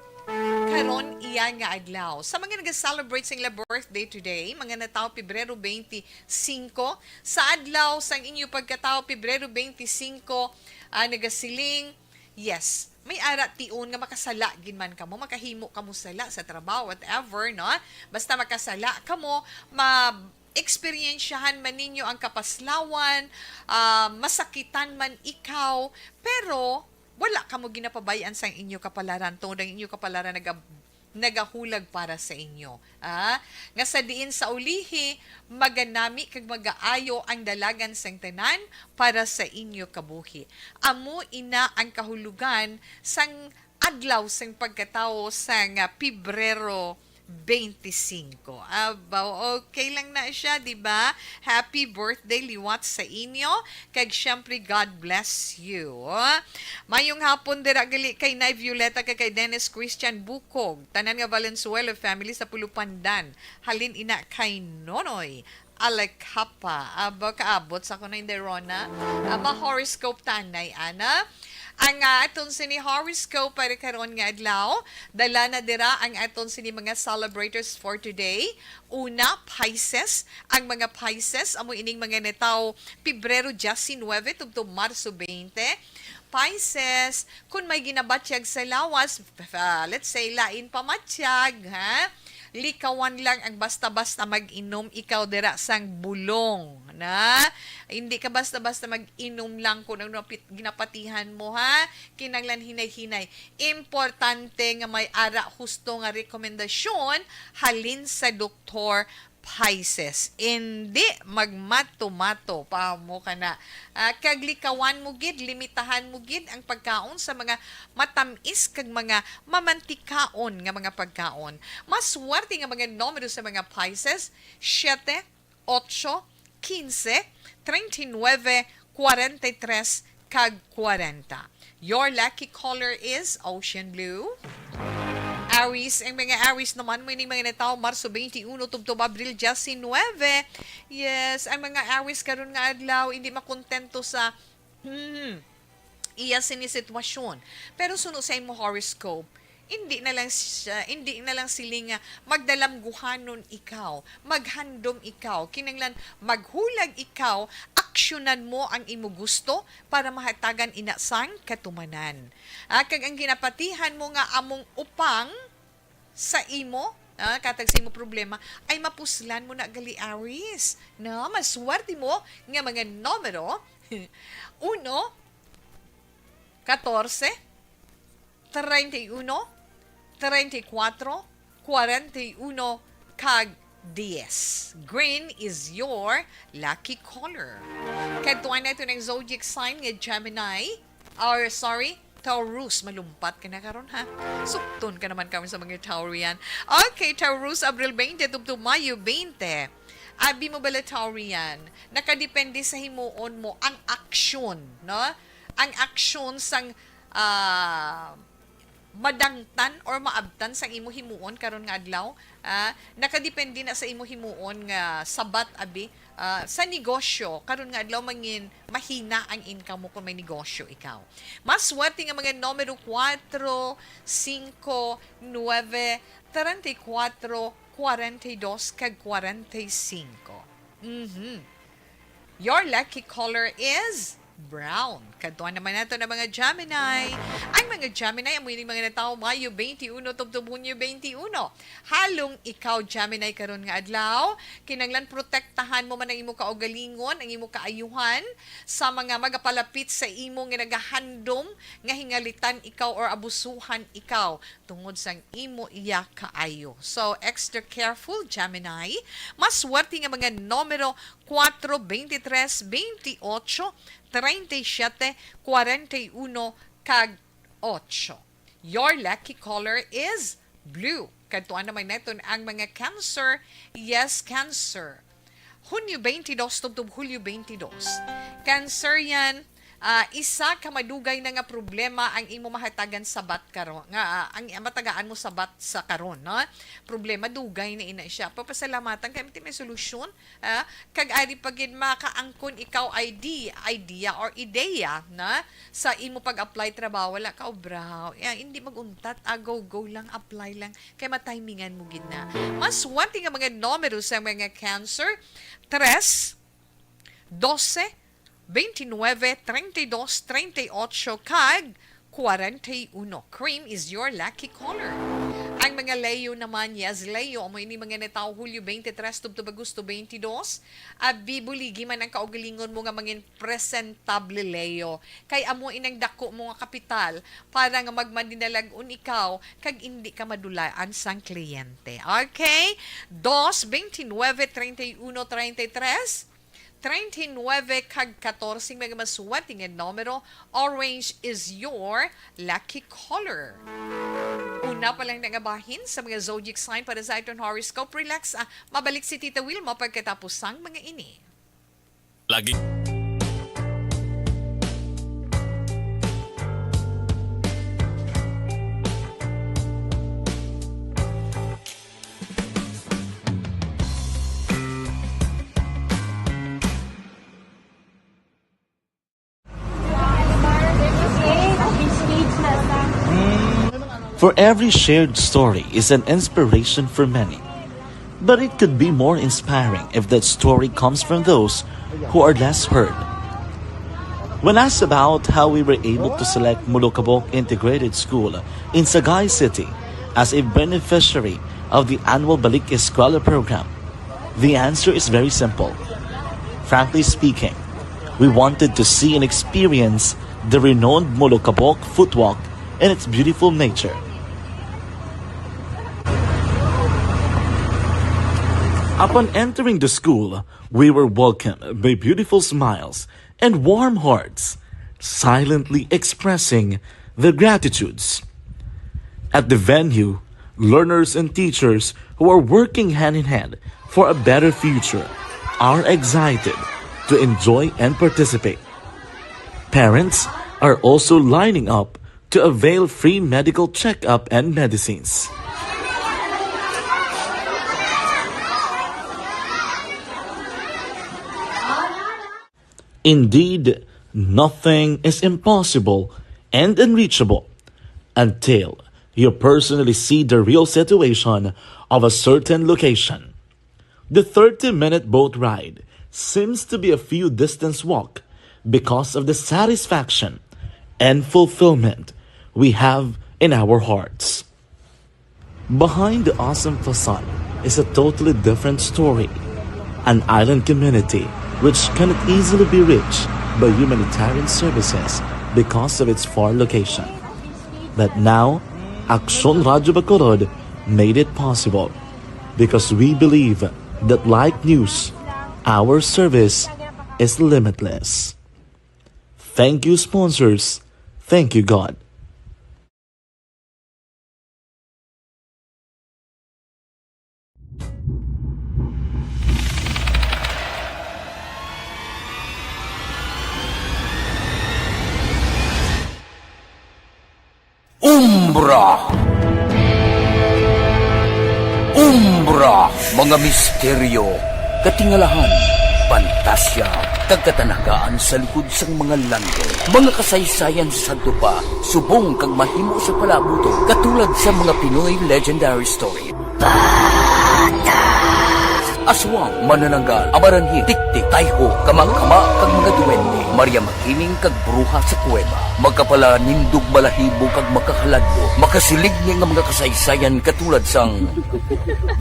Karon iya nga adlaw. Sa mga nag-celebrate sa ila birthday today, mga natawo Pebrero twenty-five, sa adlaw sang inyo pagkatawo Pebrero twenty-five, ah, nagasiling, yes, may ara tion nga makasala gid man kamo, makahimo kamo sala sa trabaho, whatever, no? Basta makasala kamo, ma-, eksperyensyahan man ninyo ang kapaslawan, ah, masakitan man ikaw, pero wala kamo ginapabay-an sang inyo kapalaran, tungod ang inyo kapalaran naga-, nagahulag para sa inyo. Ah, nga sa diin sa ulihi, maganami kag magaayo ang dalagan sang tanan para sa inyo kabuhi. Amo ina ang kahulogan sang adlaw sang pagkatawo sang, ah, Pebrero twenty-five. Abaw, okay lang na siya, di ba? Happy birthday liwat sa inyo, kag syempre, God bless you. Mayong hapon dira gali kay Nay Violeta kag kay Dennis Christian Bukog, tanan nga Valenzuela family sa Pulupandan. Halin ina kay Nonoy Alekapa. Aba, kaabot sa kuno, Inday Rona. Aba, horoscope tanay, ana. Ang, ah, aton sini horoscope para karon nga adlaw, dala na dira ang aton sini mga celebrators for today. Una, Pisces. Ang mga Pisces, amo ining mga natawo Pebrero diecinuebe tubtob Marso twenty. Pisces, kung may ginabatyag sa lawas, ah, let's say, lain pa matyag, ha? Likawan lang ang basta-basta mag-inom ikaw dira sang bulong, na? Hindi ka basta-basta mag-inom lang kung ano pit-, ginapatihan mo, ha? Kinanglan hinay-hinay. Importante nga may ara husto nga rekomendasyon halin sa doktor, Pisces. Hindi magmato-mato pa mo kana. Ah, kag likawan mo gid, limitahan mo gid ang pagkaon sa mga matamis kag mga mamantikaon nga mga pagkaon. Maswerte nga mga numero sa mga Pisces, siete, ocho, quince, treinta y nueve, cuarenta y tres, kag kwarenta. Your lucky color is ocean blue. Aries, ang mga Aries naman, mo ining mga natawo Marso twenty-one tubtob Abril diecinuebe. Yes, ang mga Aries karon nga adlaw, hindi makontento sa, hmm, iya sini sitwasyon. Pero suno sa imo horoscope, hindi na lang siya, hindi na lang siling nga magdalamguhanon ikaw, maghandom ikaw. Kinanglan maghulag ikaw, aksyonan mo ang imo gusto para mahatagan ina sang katumanan. Ah, kag ang ginapatihan mo nga among upang sa imo, ah, katag sa imo problema, ay mapuslan mo na gali, Aries. Na, maswerte mo nga mga numero, uno, katorse, treinta y uno, treinta y cuatro, cuarenta y uno, kag dies. Green is your lucky color. Kadtuan nato ang zodiac sign nga Gemini, or sorry, Taurus. Malumpat ka na karon, ha? Sukton ka naman kami sa mga Taurian. Okay, Taurus, Abril twenty tubtob Mayo twenty. Abi mo bala, Taurian, nakadepende sa himuon mo ang aksyon, no? Ang aksyon sang, ah, madangtan or maabtan sang imo himuon karon nga adlaw, ah, nakadepende na sa imo himuon nga sabat, abi, ah, sa negosyo. Karon nga adlaw, mangin mahina ang income mo kung may negosyo ikaw. Mas swerte nga mga numero kuwatro, singko, nuebe, treinta y cuatro, cuarenta y dos, kag cuarenta y cinco. Mhm. Your lucky color is Brown. Kadtuan naman nato na mga Gemini. Ang mga Gemini, amo ini mga natawo Mayo twenty-one tubtob Hunyo twenty-one. Halong ikaw, Gemini, karon nga adlaw. Kinahanglan protektahan mo man ang imo kaugalingon, ang imo kaayuhan sa mga magapalapit sa imo nga nagahandom nga hingalitan ikaw or abusuhan ikaw tungod sang imo iya kaayo. So, extra careful, Gemini. Mas swerte nga mga numero kuatro, twenty-tres, twenty-ocho, treinta y siete, cuarenta y uno, kag ocho. Your lucky color is blue. Kadtuan naman naton ang mga Cancer. Yes, Cancer. Hunyo twenty-dos tubtob Hulyo twenty-dos. Cancer yan, ah, isa ka madugay na nga problema ang imo mahatagan sabat karon, nga, ah, ang matagaan mo sabat sa karon, no? Problema dugay na ina siya. Papasalamatan kay may solusyon, ah, kag ari pa gid makaangkon ikaw I D, idea or ideya na sa imo pag-apply trabaho, wala ka obraw. Ya, hindi mag-untat, ah, go, go lang, apply lang. Kay matimingan mo gid na. Mas swerte nga mga numero sa mga Cancer, tres, doce, veintinueve, treinta y dos, treinta y ocho, kag cuarenta y uno. Cream is your lucky color. Ang mga Leo naman, yes, Leo, amo ini mga natawo Hulyo twenty-tres tubtob Agosto twenty-dos. Abi, buligi man ang kaugalingon mo nga mangin presentable, Leo. Kay amo inang dako mo nga kapital para nga magmadinalag-on ikaw kag indi ka madulaan sang kliyente. Okay? Dos, veintinueve, treinta y uno, treinta y tres, treinta y nueve, kag katorse, mga maswerte nga numero. Orange is your lucky color. Una pa lang na nga bahin sa mga zodiac sign para sa aton horoscope. Relax, ah, mabalik si Tita Wilma pagkatapos sang mga ini. Lagi. For every shared story is an inspiration for many. But it could be more inspiring if that story comes from those who are less heard. When asked about how we were able to select Molokabok Integrated School in Sagay City as a beneficiary of the annual Balik Eskwela program, the answer is very simple. Frankly speaking, we wanted to see and experience the renowned Molokabok Footwalk and its beautiful nature. Upon entering the school, we were welcomed by beautiful smiles and warm hearts, silently expressing their gratitudes. At the venue, learners and teachers who are working hand in hand for a better future are excited to enjoy and participate. Parents are also lining up to avail free medical checkup and medicines. Indeed, nothing is impossible and unreachable until you personally see the real situation of a certain location. The thirty-minute boat ride seems to be a few distance walk because of the satisfaction and fulfillment we have in our hearts. Behind the awesome facade is a totally different story. An island community which cannot easily be reached by humanitarian services because of its far location. But now, Aksyon Radyo Bacolod made it possible because we believe that, like News, our service is limitless. Thank you, sponsors. Thank you, God. Umbra. Umbra, mga misteryo, katingalahan, pantasya, kag katanagaan sa likod sang mga langit. Mga kasaysayan sa sadto pa, subong kag mahimo sa palaabuton, katulad sa mga Pinoy legendary story. Batas. Aswang, manananggal, amaranhi, tiktik, tayho, kamangkama, kag mga duwende, Maria Makining kag bruha sa kuweba, makapalanindog balahibo kag makahaladlo, makasiligni nga mga kasaysayan katulad sang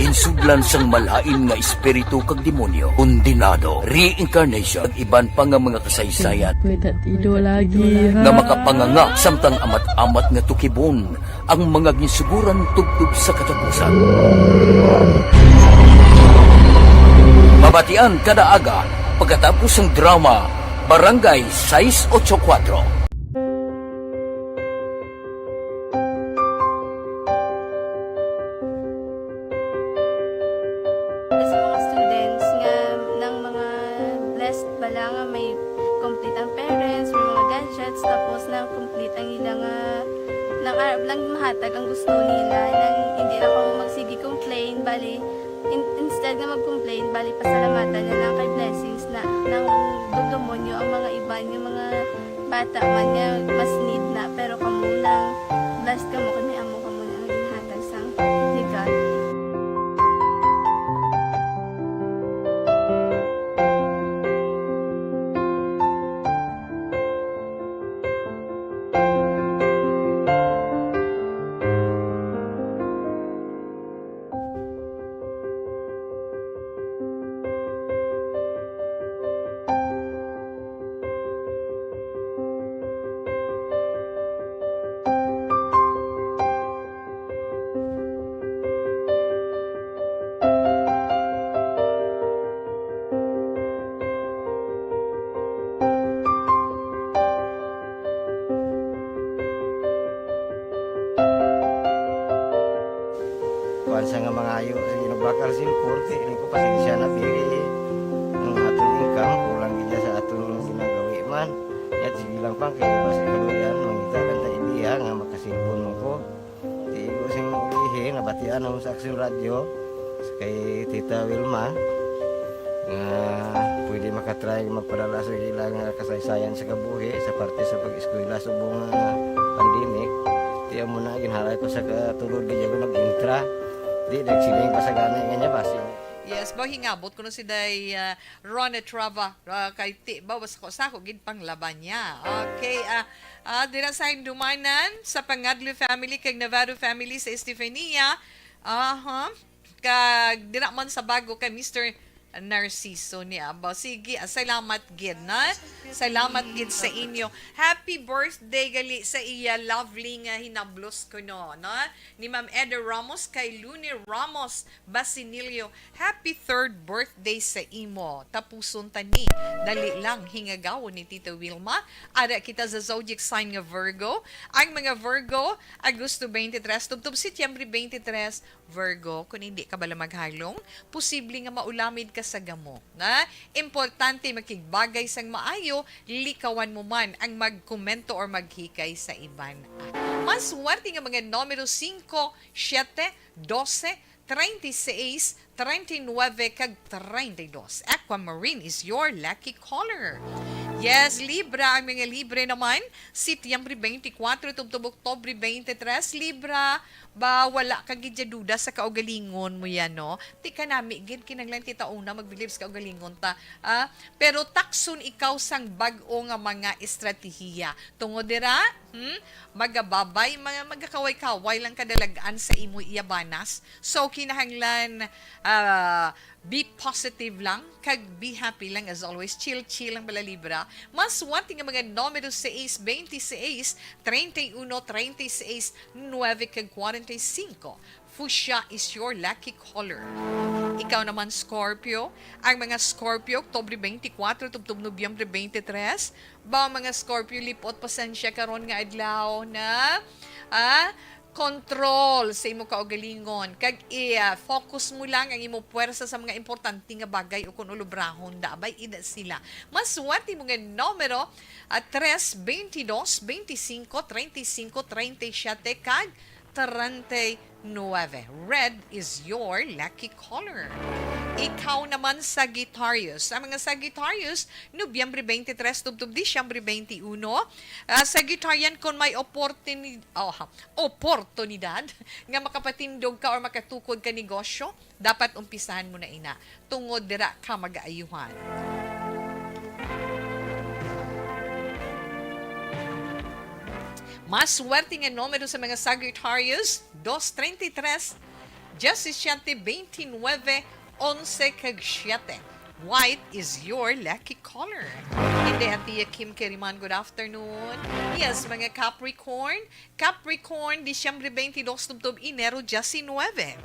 ginsudlan sang malain nga espiritu kag demonyo, kondenado, reincarnation, kag iban pa nga mga kasaysayan Kuwedad ido lagi, nga ha? Makapanganga samtang amat-amat nga tukibon ang mga ginsuguran tubtob sa katapusan. Mabatian kada aga pagkatapos sang drama Barangay sais ocho kuwatro. Sa mga students nga nang mga blessed bala nga may complete ang parents, may mga gadgets, tapos na complete ang ila nga nang arab lang mahatag ang gusto nila, nang hindi na kamo magsige complain, bali, in-, instead nga mag-complain, bali, pasalamatan na lang kay blessings na nang dugdumon nyo ang mga iban nga mga bata man nga mas need na, pero kamo nang blessed kamo kay may amo kamo na ang ginhatag sang legal. Kuwan sa nga mangayo, sige, nagbakal sin korte, ini ko pasensya na, pili ang aton income, kulang gid sa aton ginagawi man. Yat, sige lang pang, kaya basta kaluyan, mangita lang ta idea nga makasilpon mo ko. Tigo sing ulihi, nabatian ang sa Aksyon Radyo, kay Tita Wilma, nga pwede makatry magpadala sa ilang, ah, kasaysayan sa kabuhi sa parte sa pag-eskwela subong nga pandemic. Tiyan mo na, ginhalay ko sa katulod, di ako nag-intra. Di, nagsiling pa sa gani nga niya, basi. Yes, ba, hingabot ko na si Day, ah, Ron Etrava, ah, kay ti, ba, basta ko sa ako, gid panglaban niya. Okay, ah, ah, dira sa Hindumanan, sa Pangadlo family, kag Navarro family, sa Estefania. Aha. Kag dira man sa Bago kay Mister Narciso ni Abaw. Sige, ah, salamat gid, na. Salamat gid sa inyo. Happy birthday gali sa iya lovely nga hinablos kuno, no? Ni Ma'am Eda Ramos kay Luni Ramos Basinilio. Happy third birthday sa imo. Tapuson ta ni. Dali lang, hingagawon ni Tita Wilma. Ara kita sa zodiac sign nga Virgo. Ang mga Virgo, Agosto twenty-three tubtob Setyembre twenty-three, Virgo, kung hindi ka bala maghalong, posible nga maulamid ka sa gamo, na importante makigbagay sang maayo, likawan mo man ang magkomento or maghikay sa iban. Maswerte nga mga numero singko, siyete, dose, treinta y seis, treinta y nueve, kag treinta y dos. Aquamarine is your lucky color. Yes, Libra, ang mga Libre naman, Setyembre twenty-four tubtob Oktubre twenty-three, Libra, ba, wala ka gid ya duda sa kaugalingon mo yan, no? Ti kanami gid, kinahanglan kita una magbilib sa kaugalingon ta. Ah, pero takson ikaw sang bag-o nga mga estratehiya. Tungod dira, hmm, magababay, mga magakaway-kaway lang kadalag-an sa imo iyabanas. So, kinahanglan, ah, be positive lang, kag be happy lang as always. Chill, chill lang bala, Libra. Maswerte nga mga numero sais, twenty-six, treinta y uno, treinta y seis, nueve, kag cuarenta y cinco. Fuchsia is your lucky color. Ikaw naman, Scorpio. Ang mga Scorpio, Oktubre twenty-four tubtob Nobyembre twenty-three. Ba, mga Scorpio, lipot, pasensya karon nga adlaw na, ah, control sa imo kaugalingon. Kag i-focus mo lang ang imo puwersa sa mga importante nga bagay, o kung ulubrahon da, abay, ina sila. Maswerte mo nga numero, ah, tres, veintidós, veinticinco, treinta y cinco, treinta y siete, kag treinta y nueve. Red is your lucky color. Ikaw naman, Sagittarius. Ang mga Sagittarius, Nobyembre twenty-three tubtob Disyembre twenty-one. Ah, Sagittarian, kung may oportuni-, oh, oportunidad nga makapatindog ka or makatukod ka negosyo, dapat umpisahan mo na ina. Tungod dira ka mag-aayuhan. Mas swerte nga numero sa mga Sagittarius, dos treinta y tres, diecisiete veintinueve, onse, kag siete. White is your lucky color. Inday Atia Kim Keriman, good afternoon. Yes, mga Capricorn. Capricorn, Disyembre twenty-dos tubtob Enero diecinuebe.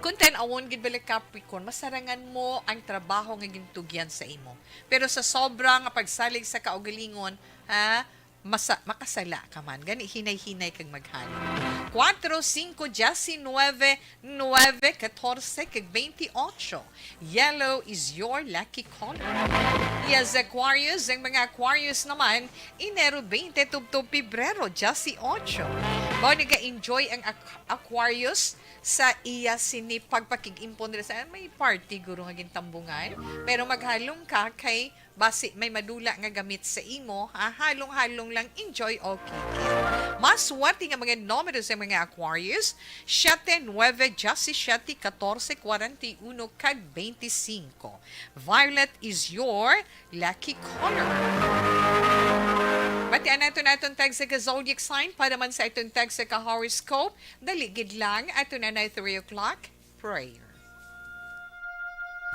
Kung tan-awon gid bala, Capricorn, masarangan mo ang trabaho nga gintugyan sa imo. Pero sa sobra nga pagsalig sa kaugalingon, ha, masa-, makasala ka man. Gani, hinay-hinay kag maghalin. Cuatro, cinco, diecinueve, nueve, catorce, kag veintiocho. Yellow is your lucky color. Yes, Aquarius. Ang mga Aquarius naman, Enero twenty tubtob Pebrero dieciocho. Mao ni ka-enjoy ang Aqu-, Aquarius sa iya sini pagpakig-impon dira sa may party guro nga gintambungan. Pero maghalong ka kay basi may madula nga gamit sa imo, ha? Halong-halong lang, enjoy, okay. Mas swerte nga mga numero sa mga Aquarius, siete, nueve, diecisiete, catorce, cuarenta y uno, kag veinticinco. Violet is your lucky color. Batian naton atong tagsa ka zodiac sign para man sa atong tagsa ka horoscope. Dali gid lang, ato na na three o'clock prayer.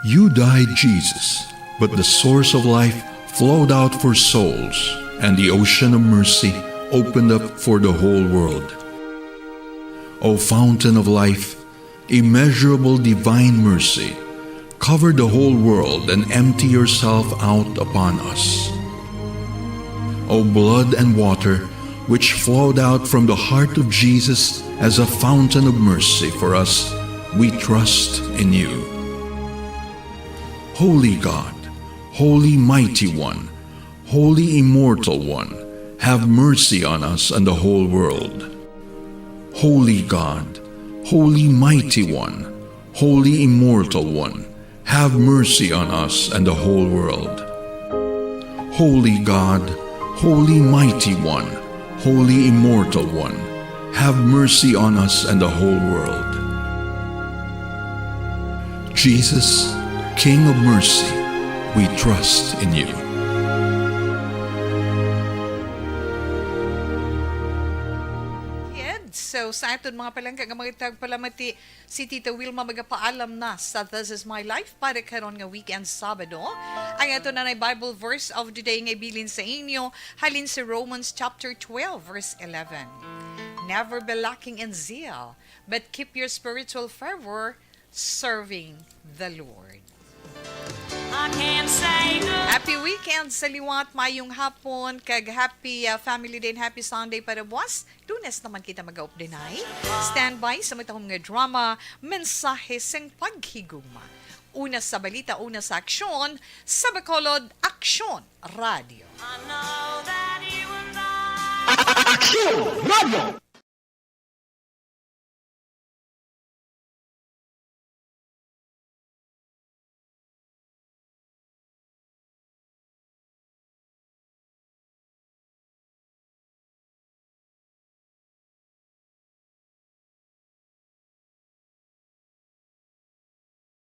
You died, Jesus, but the source of life flowed out for souls, and the ocean of mercy opened up for the whole world. O fountain of life, immeasurable divine mercy, cover the whole world and empty yourself out upon us. O blood and water, which flowed out from the heart of Jesus as a fountain of mercy for us, we trust in you. Holy God, Holy Mighty One, Holy Immortal One, have mercy on us and the whole world. Holy God, Holy Mighty One, Holy Immortal One, have mercy on us and the whole world. Holy God, Holy Mighty One, Holy Immortal One, have mercy on us and the whole world. Jesus, King of mercy, we trust in you. Kids, so sa aton mga palangga nga mga tagpalamati, si Tita Wilma magapaalam na sa This Is My Life para karon nga weekend Sabado. Ang ato na Bible verse of the day nga ibilin sa inyo halin sa Romans chapter twelve, verse eleven. Never be lacking in zeal, but keep your spiritual fervor serving the Lord. I can't say no. Happy weekend sa liwat, mayong hapon, kag happy, uh, Family Day and happy Sunday para buwas. Lunes naman kita mag-update. Stand by sa matahom nga drama, Mensahe sing Paghigugma. Una sa balita, una sa aksyon, sa Bacolod Aksyon Radio. I know that you and I Aksyon Radio!